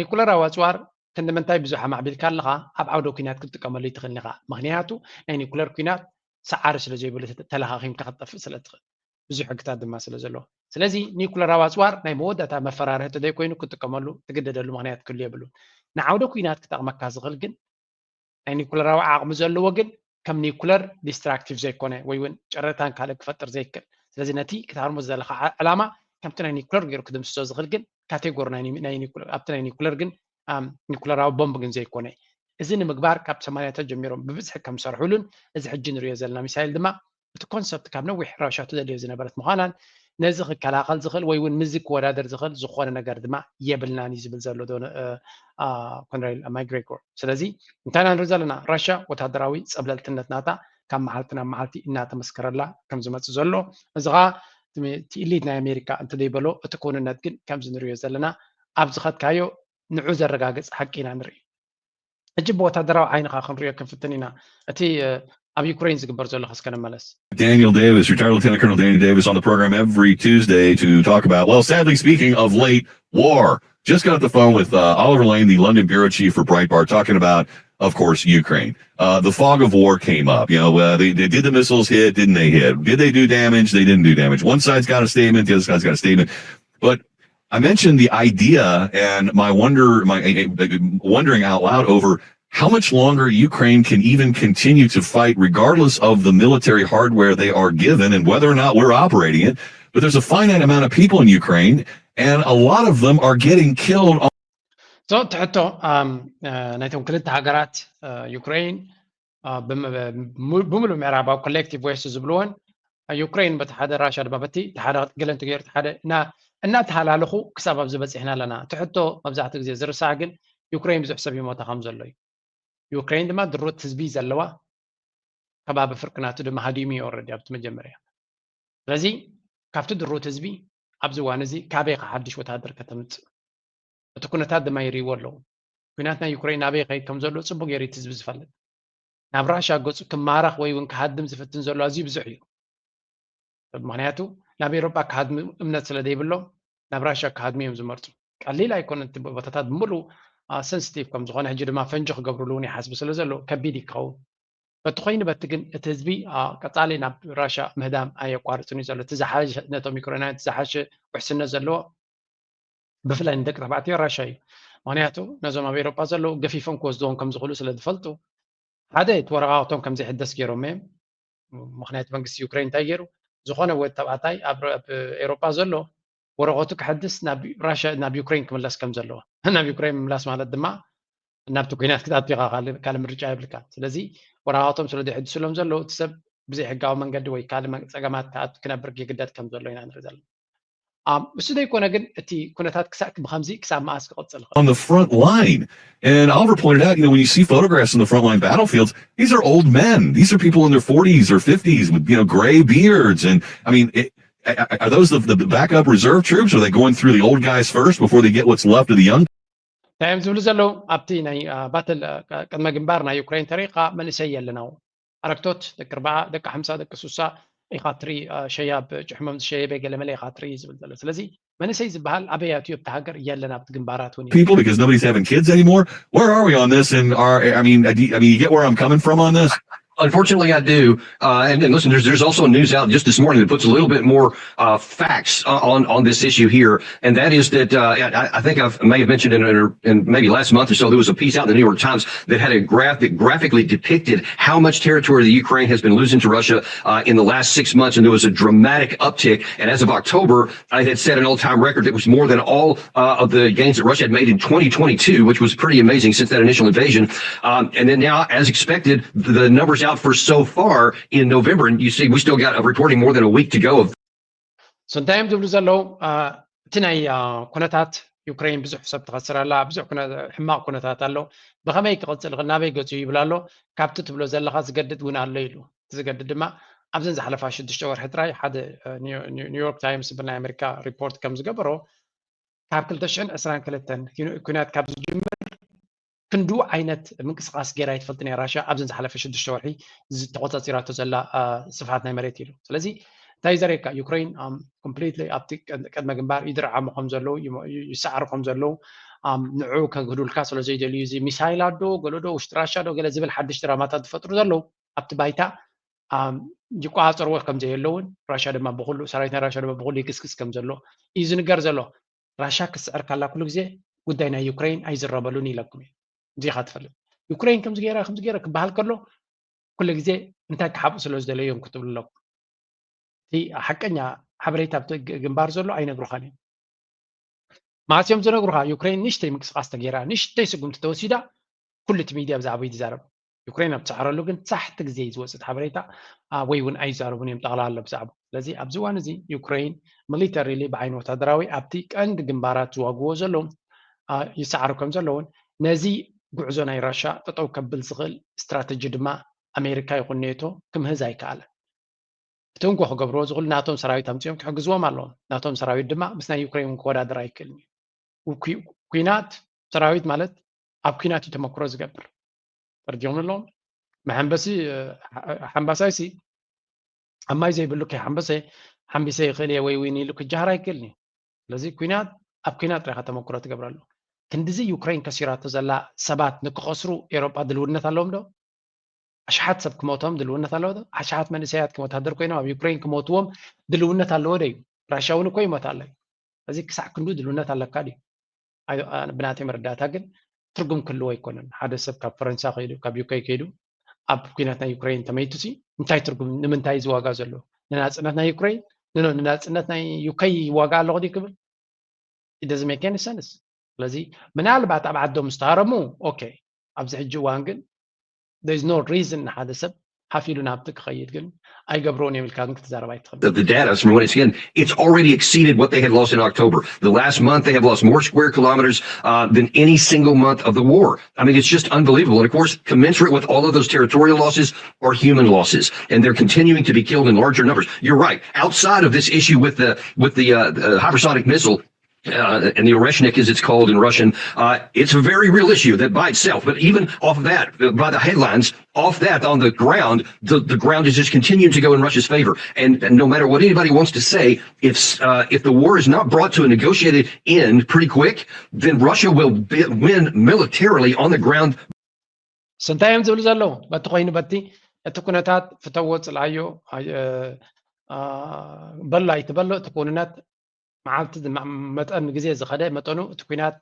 ኒኩለራዊ ኣፅዋር ክንዲ ምንታይ ብዙሕ ኣማዕቢልካ ኣለኻ ኣብ ዓውደ ኩናት ክትጥቀመሉ ይትኽእል ኢኻ። ምክንያቱ ናይ ኒኩለር ኩናት ሰዓሪ ስለ ዘይብሉ ተለኻኺምካ ክትጠፍእ ስለ ትኽእል ብዙሕ ሕግታት ድማ ስለ ዘለዎ። ስለዚ ኒኩለራዊ ኣፅዋር ናይ መወዳእታ መፈራርሂ ተዘይኮይኑ ክትጥቀመሉ ትግደደሉ ምክንያት ክህሉ የብሉን። ንዓውደ ኩናት ክጠቕመካ ዝኽእል ግን ናይ ኒኩለራዊ ዓቕሚ ዘለዎ ግን ከም ኒኩለር ዲስትራክቲቭ ዘይኮነ ወይ እውን ጨረታን ካልእ ክፈጥር ዘይክእል ስለዚ ነቲ ክትሃርሞ ዝደለካ ዕላማ ከምቲ ናይ ኒኩለር ገይሩ ክድምስሶ ዝኽእል ግን ካቴጎሪ ኣብቲ ናይ ኒኩለር ግን ኒኩለራዊ ቦምብ ግን ዘይኮነ እዚ ንምግባር ካብ ሰማንያታት ጀሚሮም ብብዝሒ ከም ዝሰርሕሉን እዚ ሕጂ ንሪኦ ዘለና ሚሳይል ድማ እቲ ኮንሰፕት ካብ ነዊሕ ራሻ ትደልዮ ዝነበረት ምዃናን ነዚ ክከላኸል ዝኽእል ወይ እውን ምስዚ ክወዳደር ዝኽእል ዝኾነ ነገር ድማ የብልናን እዩ ዝብል ዘሎ ኮንሬል ማይግሬጎር። ስለዚ እንታይ ኢና ንርኢ ዘለና? ራሻ ወታደራዊ ፀብለልትነት ናታ ካብ መዓልቲ ናብ መዓልቲ እናተመስከረላ ከም ዝመፅእ ዘሎ እዚ ከዓ ትኢሊት ናይ ኣሜሪካ እንተዘይበሎ እቲ ክውንነት ግን ከምዚ ንሪኦ ዘለና ኣብ ዝኸድካዮ ንዑ ዘረጋግፅ ሓቂ ኢና ንርኢ። ሕጂ ብወታደራዊ ዓይንኻ ክንሪኦ ክንፍትን ኢና። እቲ ኣብ ዩክሬን ዝግበር ዘሎ እስከ ንመለስ። Daniel Davis, retired Lieutenant Colonel Daniel Davis on the program every Tuesday to talk about, well, sadly speaking, of late, war. Just got off the phone with uh, Oliver Lane, the London bureau chief for Breitbart, talking about, of course, Ukraine. Uh, the fog of war came up. You know, uh, they, they did the missiles hit? Didn't they hit? Did they do damage? They didn't do damage. One side's got a statement, the other side's got a statement. But I mentioned the idea and my wonder, my eh, eh, wondering out loud over how much longer Ukraine can even continue to fight, regardless of the military hardware they are given and whether or not we're operating it. But there's a finite amount of people in Ukraine, and a lot of them are getting killed. So ትሕቶ ናይቶም ክልተ ሃገራት ዩክሬን ብምሉእ ምዕራባዊ ኮሌክቲቭ ዌስት ዝብልዎን ዩክሬን በቲ ሓደ ራሻ ድማ በቲ ሓደ ገለ እንትገይሩ ሓደ እናተሃላለኹ ክሳብ ኣብዚ በፂሕና ኣለና። እቲ ሕቶ መብዛሕትኡ ግዜ ዝርሳዕ ግን ዩክሬን ብዙሕ ሰብ ይሞታ ከም ዘሎ እዩ። ዩክሬን ድማ ድሩት ህዝቢ ዘለዋ ከባቢ ፍርቂ ናቱ ድማ ሃዲሙ እዩ ኦረዲ ኣብቲ መጀመርያ። ስለዚ ካብቲ ድሩት ህዝቢ ኣብዚ እዋን እዚ ካበይ ሓድሽ ወታደር ከተምፅእ እቲ ኩነታት ድማ ይርእይዎ ኣለዉ። ኩናት ናይ ዩክሬን ናበይ ይኸይድ ከም ዘሎ ፅቡቅ ገይሩ እቲ ህዝቢ ዝፈልጥ። ናብ ራሻ ገፁ ክማረኽ ወይ እውን ክሃድም ዝፍትን ዘሎ ኣዝዩ ብዙሕ እዩ። ምክንያቱ ናብ ኤሮጳ ክሃድሙ እምነት ስለ ዘይብሎም ናብ ራሻ ክሃድሙ እዮም ዝመርፁ። ቀሊል ኣይኮነን እቲ ቦታታት ብምሉእ ሰንስቲቭ ከም ዝኾነ ሕጂ ድማ ፈንጂ ክገብርሉ እውን ይሓስቡ ስለ ዘለዉ ከቢድ ይከውን። በቲ ኮይኑ በቲ ግን እቲ ህዝቢ ቀፃሊ ናብ ራሻ ምህዳም ኣየቋርፅን እዩ ዘሎ። እቲ ዝሓሸ ነቶም ዩክሬናውያን እቲ ዝሓሸ ውሕስነት ዘለዎ ብፍላይ ንደቂ ተባዕትዮ ራሻ እዩ። ምክንያቱ ነዞም ኣብ ኤሮጳ ዘለዉ ገፊፎም ክወስድዎም ከም ዝኽእሉ ስለ ዝፈልጡ ሓደ እቲ ወረቃቅቶም ከም ዘይሕደስ ገይሮም እዮም። ምክንያቱ መንግስቲ ዩክሬን እንታይ ገይሩ ዝኾነ ወዲ ተባዕታይ ኣብ ኤሮጳ ዘሎ ወረቀቱ ክሕድስ ናብ ራሻ ናብ ዩክሬን ክምለስ ከም ዘለዎ ናብ ዩክሬን ምምላስ ማለት ድማ ናብቲ ኩናት ክትኣቱ ኢኻ ካልእ ምርጫ የብልካ። ስለዚ ወረቃቅቶም ስለ ዘይሕድስሎም ዘለዉ እቲ ሰብ ብዘይሕጋዊ መንገዲ ወይ ካልእ ፀገማት ክነብር ይግደድ ከም ዘሎ ኢና ንርኢ ዘለና። እሱ ዘይኮነ ግን እቲ ኩነታት ክሳዕ ብከምዚ ክሳብ መኣስ ክቐፅል ይኽእል? On the front line. And Oliver pointed out, you know, when you see photographs on the frontline battlefields, these are old men. These are people in their forties or fifties with, you know, gray beards. And I mean, it, are those the, the backup reserve troops? Are they going through the old guys first before they get what's left of the young? እንታይ እዮም ዝብሉ ዘለዉ? ኣብቲ ናይ ባትል ቅድመ ግንባር ናይ ዩክሬን ተሪኻ መንእሰይ የለናው። ኣረግቶት ደቂ ኣርባዓ፣ ደቂ ሓምሳ፣ ደቂ ሱሳ ኢኻ ትርኢ። ሸያብ ጭሕሞም ዝሸየበ ገለመለ ኢኻ ትርኢ ዝብል ዘሎ። ስለዚ መንእሰይ ዝበሃል ኣበይ ኣትዩ ኣብቲ ሃገር? የለን ኣብቲ ግንባራት እውን። People, because nobody's having kids anymore. Where are we on this? And are I mean, I mean, you get where I'm coming from on this? Unfortunately, I do. Uh, and, and, listen, there's there's also news out just this morning that puts a little bit more uh, facts on on this issue here, and that is that uh, I, I, think I may have mentioned in, in maybe last month or so there was a piece out in the New York Times that had a graph that graphically depicted how much territory the Ukraine has been losing to Russia uh, in the last six months, and there was a dramatic uptick. And as of October, I had set an all-time record that was more than all uh, of the gains that Russia had made in twenty twenty-two, which was pretty amazing since that initial invasion. Um, and then now, as expected, the numbers out for so far in November, and you see, we still got reporting more than a week to go of. So እንታይ እዮም ዝብሉ ዘለዉ? እቲ ናይ ኩነታት ዩክሬን ብዙሕ ሰብ ትኸስር ኣላ፣ ብዙሕ ሕማቕ ኩነታት ኣሎ፣ ብኸመይ ክቕፅል፣ ናበይ ገፁ ይብል ኣሎ። ካብቲ ትብሎ ዘለኻ ዝገድድ እውን ኣሎ ኢሉ። ዝገድድ ድማ ኣብዘን ዝሓለፋ ሽዱሽተ ወርሒ ጥራይ ሓደ ኒውዮርክ ታይምስ ዝብል ናይ ኣሜሪካ ሪፖርት ከም ዝገበሮ ካብ ክልተ ሽሕን ዕስራን ክልተን ኩናት ካብ ዝጅምር ክንዱ ዓይነት ምንቅስቃስ ገይራ ኣይትፈልጥን እያ ራሽያ ኣብዘን ዝሓለፈ ሽዱሽተ ወርሒ ዝተቆፃፂራቶ ዘላ ስፍሓት ናይ መሬት ኢሉ። ስለዚ እንታይ ዘርእየካ? ዩክሬን ኮምፕሊትሊ ኣብቲ ቅድመ ግንባር ይድርዓሙ ከም ዘለዉ፣ ይሰዓሩ ከም ዘለዉ፣ ንዑ ከግህዱልካ ስለ ዘይደልዩ እዚ ሚሳይል ኣዶ ገለዶ ውሽጢ ራሽያ ዶ ገለ ዝብል ሓድሽ ድራማታት ዝፈጥሩ ዘለዉ ኣብቲ ባይታ ይቆፃፀርዎ ከም ዘየለውን ራሽያ ድማ ብኩሉ ሰራዊት ናይ ራሽያ ድማ ብኩሉ ይግስግስ ከም ዘሎ እዩ ዝንገር ዘሎ። ራሽያ ክትስዕር ካላ ኩሉ ግዜ ጉዳይ ናይ ዩክሬን ኣይዝረበሉን ኢለኩም እዩ። እዚኻ ትፈልጥ ዩክሬን ከምዚ ገይራ ከምዚ ገይራ ክበሃል ከሎ ኩሉ ግዜ እንታይ ክሓብኡ ስለ ዝደለዩ እዮም ክትብሉ ኣለኩም። እቲ ሓቀኛ ሓበሬታ ኣብቲ ግንባር ዘሎ ኣይነግሩኻን እዮም። መዓስ እዮም ዝነግሩኻ? ዩክሬን ንእሽተይ ምንቅስቃስ ተገይራ ንእሽተይ ስጉምቲ ተወሲዳ ኩሉ እቲ ሚድያ ብዛዕባ ይዛረብ። ዩክሬን ኣብ ትሰዕረሉ ግን ሳሕቲ ግዜ እዩ ዝወፅእ ሓበሬታ ወይ እውን ኣይዛረቡን እዮም ጠቕላላ ብዛዕባ። ስለዚ ኣብዚ እዋን እዚ ዩክሬን ሚሊተሪሊ ብዓይኒ ወታደራዊ ኣብቲ ቀንዲ ግንባራት ዝዋግዎ ዘለዉ ይሰዓሩ ከም ዘለውን ነዚ ጉዕዞ ናይ ራሻ ጠጠው ከብል ዝኽእል ስትራተጂ ድማ ኣሜሪካ ይኹን ኔቶ ክምህዝ ኣይከኣለን። እቲ እንኮ ክገብርዎ ዝኽእሉ ናቶም ሰራዊት ኣምፂኦም ክሕግዝዎም ኣለዎም። ናቶም ሰራዊት ድማ ምስ ናይ ዩክሬን ክወዳደር ኣይክእልን እዩ። ኩናት ሰራዊት ማለት ኣብ ኩናት እዩ ተመክሮ ዝገብር። ተርዲኦም ኣለዎም። መሐንበሲ ሓምባሳይሲ ኣብ ማይ ዘይብሉ ከይሓምበሰ ሓምቢሰ ይኽእል እየ ወይ ዊን ኢሉ ክጀሃር ኣይክእልን እዩ። ስለዚ ኩናት ኣብ ኩናት ጥራይካ ተመክሮ ትገብረሉ። ክንድዚ ዩክሬን ከሲራቶ ዘላ ሰባት ንክኸስሩ ኤሮጳ ድልውነት ኣለዎም ዶ? ኣሽሓት ሰብ ክሞቶም ድልውነት ኣለዎ ዶ? ኣሽሓት መንእሰያት ከም ወታደር ኮይኖም ኣብ ዩክሬን ክሞትዎም ድልውነት ኣለዎ ዶ እዩ? ራሽያ እውን እኮ ይሞት ኣሎ እዩ። እዚ ክሳዕ ክንዱ ድልውነት ኣለካ ድዩ? ብናተይ መረዳእታ ግን ትርጉም ክህልዎ ኣይኮነን። ሓደ ሰብ ካብ ፈረንሳ ከይዱ ካብ ዩከይ ከይዱ ኣብ ኩናት ናይ ዩክሬን ተመይቱ ሲ እንታይ ትርጉም ንምንታይ እዚ ዋጋ ዘሎ ንናፅነት ናይ ዩክሬን ንኖ ንናፅነት ናይ ዩከይ ዋጋ ኣለኹ ድዩ ክብል it doesn't make any sense። ስለዚ ምናልባት ኣብ ዓዶም ዝተሃረሙ ኦኬ ኣብዚ ሕጂ እዋን ግን there is no reason ንሓደ ሰብ ሓፍ ኢሉ ናብቲ ክኸይድ ግን ኣይገብርዎን እዮም ኢልካ ግን ክትዛረብ ኣይትኽእል። The data from when it's again, it's already exceeded what they had lost in October. The last month, they have lost more square kilometers uh, than any single month of the war. I mean, it's just unbelievable. And of course, commensurate with all of those territorial losses are human losses, and they're continuing to be killed in larger numbers. You're right. Outside of this issue with the with the, uh, the hypersonic missile, uh, and the Oreshnik, as it's called in Russian, uh, it's a very real issue that by itself, but even off of that, uh, by the headlines, off that on the ground, the, the ground is just continuing to go in Russia's favor. And, and no matter what anybody wants to say, if, uh, if the war is not brought to a negotiated end pretty quick, then Russia will be, win militarily on the ground. ስንታይ እዮም ዝብሉ ዘለዉ? በቲ ኮይኑ በቲ እቲ ኩነታት ፍተዎ ፅልኣዮ በሎ ኣይትበሎ እቲ ኩንነት መዓልቲ መጠን ግዜ ዝኸደ መጠኑ እቲ ኩናት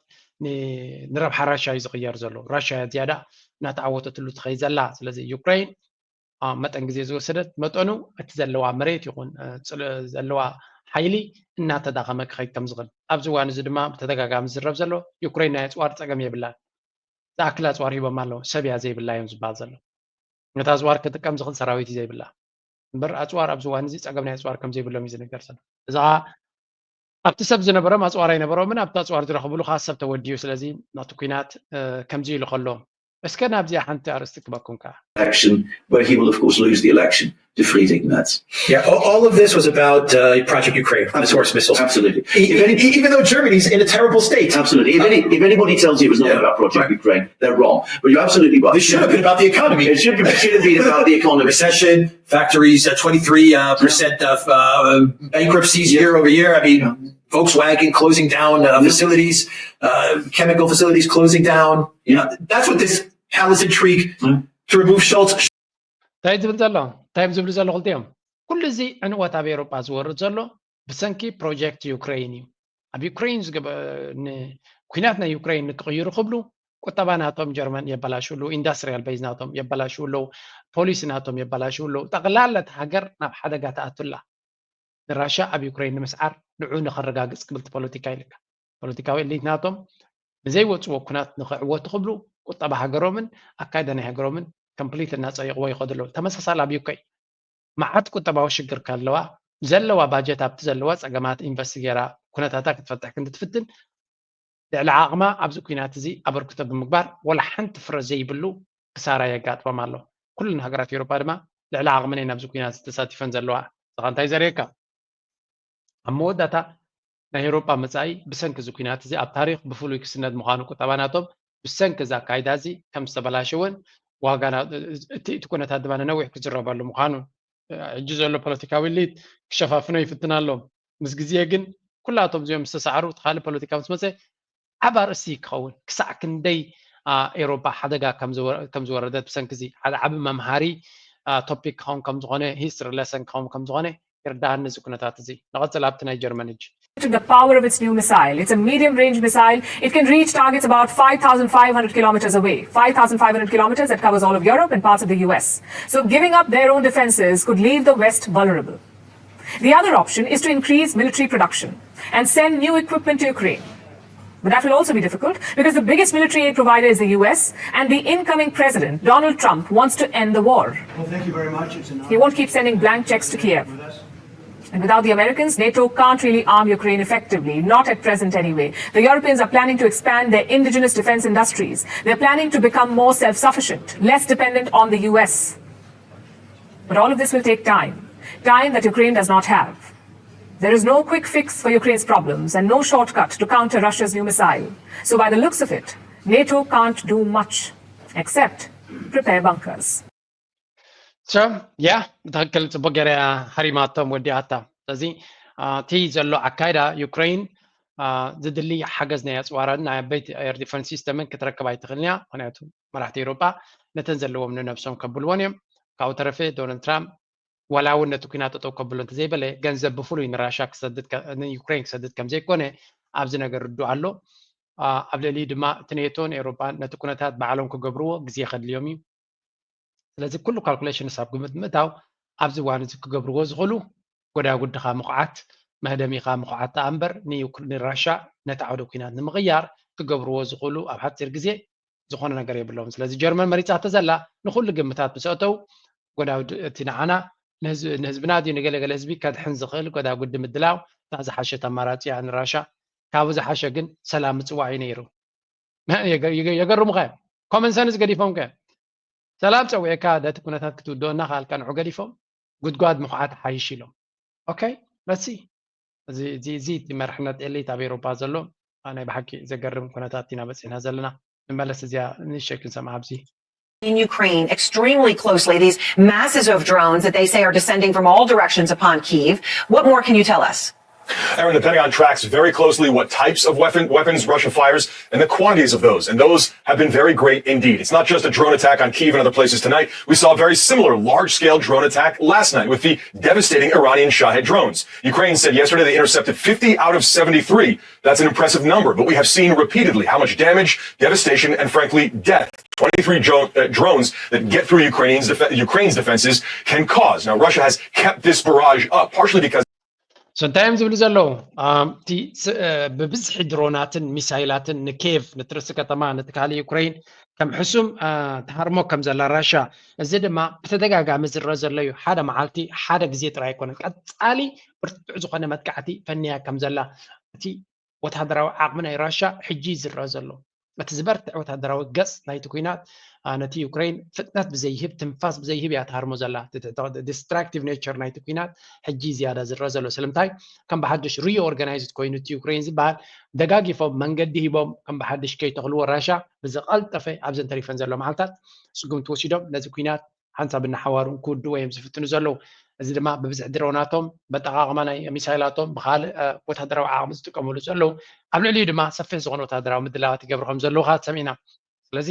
ንረብሓ ራሽያ እዩ ዝቕየር ዘሎ። ራሽያ ዝያዳ እናተዓወተትሉ ትኸይ ዘላ። ስለዚ ዩክሬን መጠን ግዜ ዝወሰደት መጠኑ እቲ ዘለዋ መሬት ይኹን ዘለዋ ሓይሊ እናተዳኸመ ክኸይድ ከም ዝኽእል ኣብዚ እዋን እዚ ድማ ብተደጋጋሚ ዝዝረብ ዘሎ ዩክሬን ናይ ኣፅዋር ፀገም የብላን። ዝኣክል ኣፅዋር ሂቦም ኣለዉ ሰብ እያ ዘይብላ እዮም ዝበሃል ዘሎ። ነታ ኣፅዋር ክጥቀም ዝኽእል ሰራዊት እዩ ዘይብላ እምበር ኣፅዋር ኣብዚ እዋን እዚ ፀገም ናይ ኣፅዋር ከም ዘይብሎም እዩ ዝነገር ዘሎ። እዚ ኸዓ ኣብቲ ሰብ ዝነበሮም ኣፅዋር ኣይነበሮምን፣ ኣብቲ ኣፅዋር ዝረኽብሉ ከዓ ሰብ ተወዲኡ። ስለዚ ናቱ ኩናት ከምዚ ኢሉ ከሎ፣ እስከ ናብዚኣ ሓንቲ ኣርእስቲ ክበኩም ከዓ። Election, where he will of course lose the election to Friedrich Merz. Yeah, all, all of this was about uh, Project Ukraine, the Taurus missiles. Absolutely. E- e- Even though Germany's in a terrible state. Absolutely. If, any, if anybody tells you it was not Yeah. about Project Right. Ukraine, they're wrong. But you're absolutely right. This should have been about the economy. It should, be, should have been about the economy. Recession, factories, uh, twenty-three uh, percent of uh, bankruptcies year over year. I mean, Volkswagen closing down uh, facilities, uh, chemical facilities closing down. You know, that's what this palace intrigue to remove Schultz. እንታይ ዝብል ዘሎ? እንታይ ዝብሉ ዘሎ ክልቲኦም? ኩሉ እዚ ዕንወት ኣብ ኤውሮጳ ዝወርድ ዘሎ ብሰንኪ ፕሮጀክት ዩክሬን እዩ። ኣብ ዩክሬን ዝገበ- ን- ኩናት ናይ ዩክሬን ንክቕይሩ ክብሉ ቁጠባ ናቶም ጀርመን የበላሽው ኣለዉ፣ ኢንዳስትሪያል ቤዝ ናቶም የበላሽው ኣለዉ፣ ፖሊሲ ናቶም የበላሽው ኣለዉ። ጠቕላላ እቲ ሃገር ናብ ሓደጋ ትኣቱ ኣላ። ንራሻ ኣብ ዩክሬን ንምስዓር ንዑ ንኸረጋግፅ ክብል እቲ ፖለቲካ ኢልካ ፖለቲካዊ ኤሊት ናቶም ንዘይወፅዎ ኩናት ንክዕወቱ ክብሉ ቁጠባ ሃገሮምን ኣካይዳ ናይ ሃገሮምን ኮምፕሊት እናፀየቕዎ ይኸዱ ኣለዉ። ተመሳሳሊ ኣብ ዩኬ መዓት ቁጠባዊ ሽግር ከለዋ ዘለዋ ባጀት ኣብቲ ዘለዋ ፀገማት ኢንቨስት ገይራ ኩነታታ ክትፈትሕ ክንዲ ትፍትን ልዕሊ ዓቕማ ኣብዚ ኩናት እዚ ኣበርክቶ ብምግባር ወላ ሓንቲ ፍረ ዘይብሉ ክሳራ የጋጥሞም ኣሎ። ኩለን ሃገራት ኤውሮጳ ድማ ልዕሊ ዓቕመን እየን ኣብዚ ኩናት ተሳቲፈን ዘለዋ። እዚኻ እንታይ ዘርእየካ? ኣብ መወዳእታ ናይ ኤውሮጳ መጻኢ ብሰንኪ እዚ ኩናት እዚ ኣብ ታሪኽ ብፍሉይ ክስነድ ምዃኑ ቁጠባ ናቶም ብሰንኪ እዚ ኣካይዳ እዚ ከም ዝተበላሸወን ዋጋ ና- እቲ እቲ ኩነታት ድማ ንነዊሕ ክዝረበሉ ምዃኑ ሕጂ ዘሎ ፖለቲካዊ ሊት ክሸፋፍኖ ይፍትን ኣሎ። ምስ ግዜ ግን ኩላቶም እዚኦም ምስ ተሳዕሩ እቲ ካልእ ፖለቲካ ምስ መፀ ዓብ ኣርእስቲ ክኸውን ክሳዕ ክንደይ ኤሮፓ ሓደጋ ከም ዝወረደት ብሰንኪ እዚ ሓደ ዓብ መምሃሪ ቶፒክ ክኸውን ከም ዝኾነ ሂስትሪ ለሰን ክኸውን ከም ዝኾነ ይርዳኣኒ እዚ ኩነታት እዚ። ንቐፅል ኣብቲ ናይ ጀርመን ሕጂ። The power of its new missile. It's a medium range missile. It can reach targets about five thousand five hundred kilometers away. five thousand five hundred kilometers that covers all of Europe and parts of the U S. So giving up their own defenses could leave the West vulnerable. The other option is to increase military production and send new equipment to Ukraine. But that will also be difficult because the biggest military aid provider is the U S, and the incoming president, Donald Trump, wants to end the war. Well, thank you very much. It's an He won't keep sending blank checks to Kiev. And without the Americans, NATO can't really arm Ukraine effectively, not at present anyway. The Europeans are planning to expand their indigenous defense industries. They're planning to become more self sufficient, less dependent on the U S. But all of this will take time, time that Ukraine does not have. There is no quick fix for Ukraine's problems and no shortcut to counter Russia's new missile. So, by the looks of it, NATO can't do much except prepare bunkers. So, yeah, ብትክክል ፅቡቅ ገይራ እያ ሃሪማቶም ወዲኣታ። ስለዚ እቲ ዘሎ ኣካይዳ ዩክሬን ዝድሊ ሓገዝ ናይ ኣፅዋራን ናይ ዓበይቲ ኤር ዲፈንስ ሲስተምን ክትረክብ ኣይትኽእልን እያ። ምክንያቱ መራሕቲ ኤውሮጳ ነተን ዘለዎም ንነብሶም ከብልዎን እዮም። ካብኡ ተረፈ ዶናልድ ትራምፕ ዋላ እውን ነቲ ኩናት ጠጠው ከብሎ እንተዘይበለ ገንዘብ ብፍሉይ ንራሻ ክሰድድ ንዩክሬን ክሰድድ ከምዘይኮነ ኣብዚ ነገር ርዱእ ኣሎ። ኣብ ልዕሊ ድማ እቲ ኔቶን ኤውሮጳን ነቲ ኩነታት ባዕሎም ክገብርዎ ግዜ ከድልዮም እዩ። ስለዚ ኩሉ ካልኩሌሽንስ ኣብ ግምት ምእታው ኣብዚ እዋን እዚ ክገብርዎ ዝኽእሉ ጎዳጉድኻ ምኹዓት መህደሚኻ ምኹዓት ደኣ እምበር ንራሻ ነቲ ዓውደ ኩናት ንምቕያር ክገብርዎ ዝኽእሉ ኣብ ሓፂር ግዜ ዝኾነ ነገር የብሎም። ስለዚ ጀርመን መሪፃቶ ዘላ ንኹሉ ግምታት ምስ ኣተው ጎዳጉዲ እቲ ንዓና ንህዝብና ድዩ ንገለገለ ህዝቢ ከድሕን ዝኽእል ጎዳጉዲ ምድላው እታ ዝሓሸት ኣማራፂ እያ ንራሻ። ካብኡ ዝሓሸ ግን ሰላም ምፅዋዕ እዩ ነይሩ። የገርሙኻ እዮም። ኮመን ሰንስ ገዲፎም ከ ሰላም ፀዊዕካ ነቲ ኩነታት ክትውድኦ እናኸኣልካ ንዑ ገዲፎም ጉድጓድ ምኹዓት ሓይሽ ኢሎም። ኦኬ መሲ እዚ እዚ እዚ እቲ መርሕነት ኤሊት ኣብ ኤውሮፓ ዘሎ ናይ ብሓቂ ዘገርም ኩነታት ኢና በፂሕና ዘለና። ንመለስ እዚኣ ንእሽተይ ክንሰምዓ ኣብዚ in Ukraine extremely closely, these masses of drones that they say are descending from all directions upon Kyiv. What more can you tell us? Aaron, the Pentagon tracks very closely what types of weapon, weapons Russia fires and the quantities of those. And those have been very great indeed. It's not just a drone attack on Kyiv and other places tonight. We saw a very similar large scale drone attack last night with the devastating Iranian Shahed drones. Ukraine said yesterday they intercepted fifty out of seventy-three. That's an impressive number, but we have seen repeatedly how much damage, devastation, and frankly, death twenty-three dro- uh, drones that get through Ukrainians def- Ukraine's defenses can cause. Now, Russia has kept this barrage up, partially because So እንታይ እዮም ዝብሉ ዘለዉ? እቲ ብብዝሒ ድሮናትን ሚሳይላትን ንኬቭ፣ ነቲ ርእሲ ከተማ፣ ነቲ ካልእ ዩክሬን ከም ሕሱም ተሃርሞ ከም ዘላ ራሻ፣ እዚ ድማ ብተደጋጋሚ ዝረአ ዘሎ እዩ። ሓደ መዓልቲ ሓደ ግዜ ጥራይ ኣይኮነን፣ ቀጻሊ ብርቱዕ ዝኾነ መጥቃዕቲ ፈንያ ከም ዘላ እቲ ወታደራዊ ዓቕሚ ናይ ራሻ ሕጂ እዩ ዝረአ ዘሎ። እቲ ዝበርትዕ ወታደራዊ ገጽ ናይቲ ኲናት ነቲ ዩክሬን ፍጥነት ብዘይህብ፣ ትንፋስ ብዘይህብ እያ ትሃርሞ ዘላ። ዲስትራክቲቭ ኔቸር ናይቲ ኲናት ሕጂ ዝያዳ ዝረአ ዘሎ። ስለምንታይ ከም ብሓድሽ ሪኦርጋናይዝድ ኮይኑ እቲ ዩክሬን ዝበሃል ደጋጊፎም መንገዲ ሂቦም ከም ብሓድሽ ከይተኽልዎ ራሻ ብዝቐልጠፈ ኣብዘን ተሪፈን ዘሎ መዓልታት ስጉምቲ ወሲዶም ነዚ ኲናት ሓንሳብ እናሓዋሩ ክውድእዎ እዮም ዝፍትኑ ዘለዉ። እዚ ድማ ብብዝሒ ድሮናቶም፣ በጠቓቕማ ናይ ሚሳይላቶም፣ ብኻልእ ወታደራዊ ዓቕሚ ዝጥቀምሉ ዘለዉ፣ ኣብ ልዕሊኡ ድማ ሰፊሕ ዝኾነ ወታደራዊ ምድላዋት ይገብሩ ከም ዘለዉ ከዓ ሰሚዕና። ስለዚ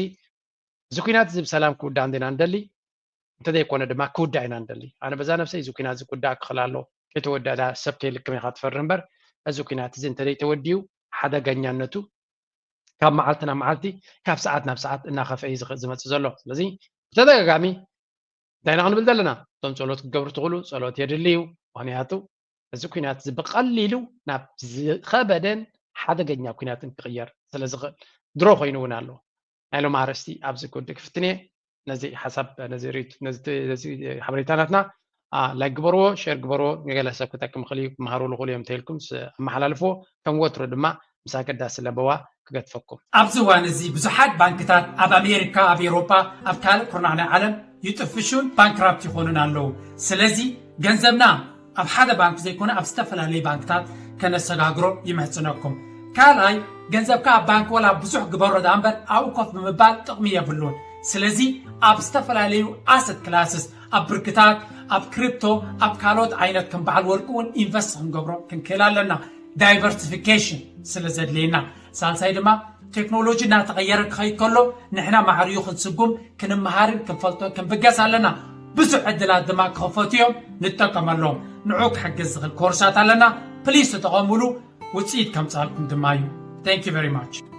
እዚ ኲናት እዚ ብሰላም ክውዳእ እንዲና ንደሊ፣ እንተዘይኮነ ድማ ክውዳእ ኢና ንደሊ። ኣነ በዛ ነብሰይ እዚ ኲናት እዚ ክውዳእ ክኽእል ኣለዎ። ከይተወደኣ ሰብ ከይልክም ኢኻ ትፈሪ እምበር፣ እዚ ኲናት እዚ እንተዘይተወዲኡ ሓደገኛነቱ ካብ መዓልቲ ናብ መዓልቲ፣ ካብ ሰዓት ናብ ሰዓት እናኸፍአ እዩ ዝመፅእ ዘሎ። ስለዚ ብተደጋጋሚ እንታይ ኢና ክንብል ዘለና? እቶም ጸሎት ክትገብሩ ትኽእሉ ጸሎት የድሊ እዩ። ምኽንያቱ እዚ ኲናት እዚ ብቐሊሉ ናብ ዝኸበደን ሓደገኛ ኲናትን ክቕየር ስለ ዝኽእል ድሮ ኮይኑ እውን ኣሎ። ናይ ሎም ኣርእስቲ ኣብዚ ክውድእ ክፍትን እየ። ነዚ ሓሳብ ነዚ ሓበሬታ ናትና ላይክ ግበርዎ፣ ሼር ግበርዎ። ንገለ ሰብ ክጠቅም ይኽእል እዩ፣ ክመሃሩ ዝኽእሉ እዮም እንተኢልኩም ኣመሓላልፍዎ። ከም ወትሩ ድማ ምስ ኣገዳሲ ለበዋ ክገድፈኩም። ኣብዚ እዋን እዚ ብዙሓት ባንክታት ኣብ ኣሜሪካ፣ ኣብ ኤውሮጳ፣ ኣብ ካልእ ኩርናዕ ናይ ዓለም ይጥፍሹን ባንክራፕት ይኾኑን ኣለዉ። ስለዚ ገንዘብና ኣብ ሓደ ባንክ ዘይኮነ ኣብ ዝተፈላለዩ ባንክታት ከነሰጋግሮ ይምሕጽነኩም። ካልኣይ፣ ገንዘብካ ኣብ ባንክ ወላ ብዙሕ ግበሮ ደኣ እምበር ኣብኡ ኮፍ ብምባል ጥቕሚ የብሉን። ስለዚ ኣብ ዝተፈላለዩ ኣሰት ክላስስ፣ ኣብ ብርክታት፣ ኣብ ክሪፕቶ፣ ኣብ ካልኦት ዓይነት ከም በዓል ወርቂ እውን ኢንቨስት ክንገብሮ ክንክእል ኣለና። ዳይቨርሲፊኬሽን ስለ ዘድልየና። ሳልሳይ ድማ ቴክኖሎጂ እናተቐየረ ክኸይድ ከሎ ንሕና ማዕሪኡ ክንስጉም ክንመሃርን ክንፈልጦ ክንብገስ ኣለና። ብዙሕ ዕድላት ድማ ክኸፈቱ እዮም፣ ንጠቀመሎም። ንዑ ክሕግዝ ዝኽእል ኮርሳት ኣለና። ፕሊስ ተጠቐሙሉ፣ ውፅኢት ከምፅኣልኩም ድማ እዩ። Thank you very much።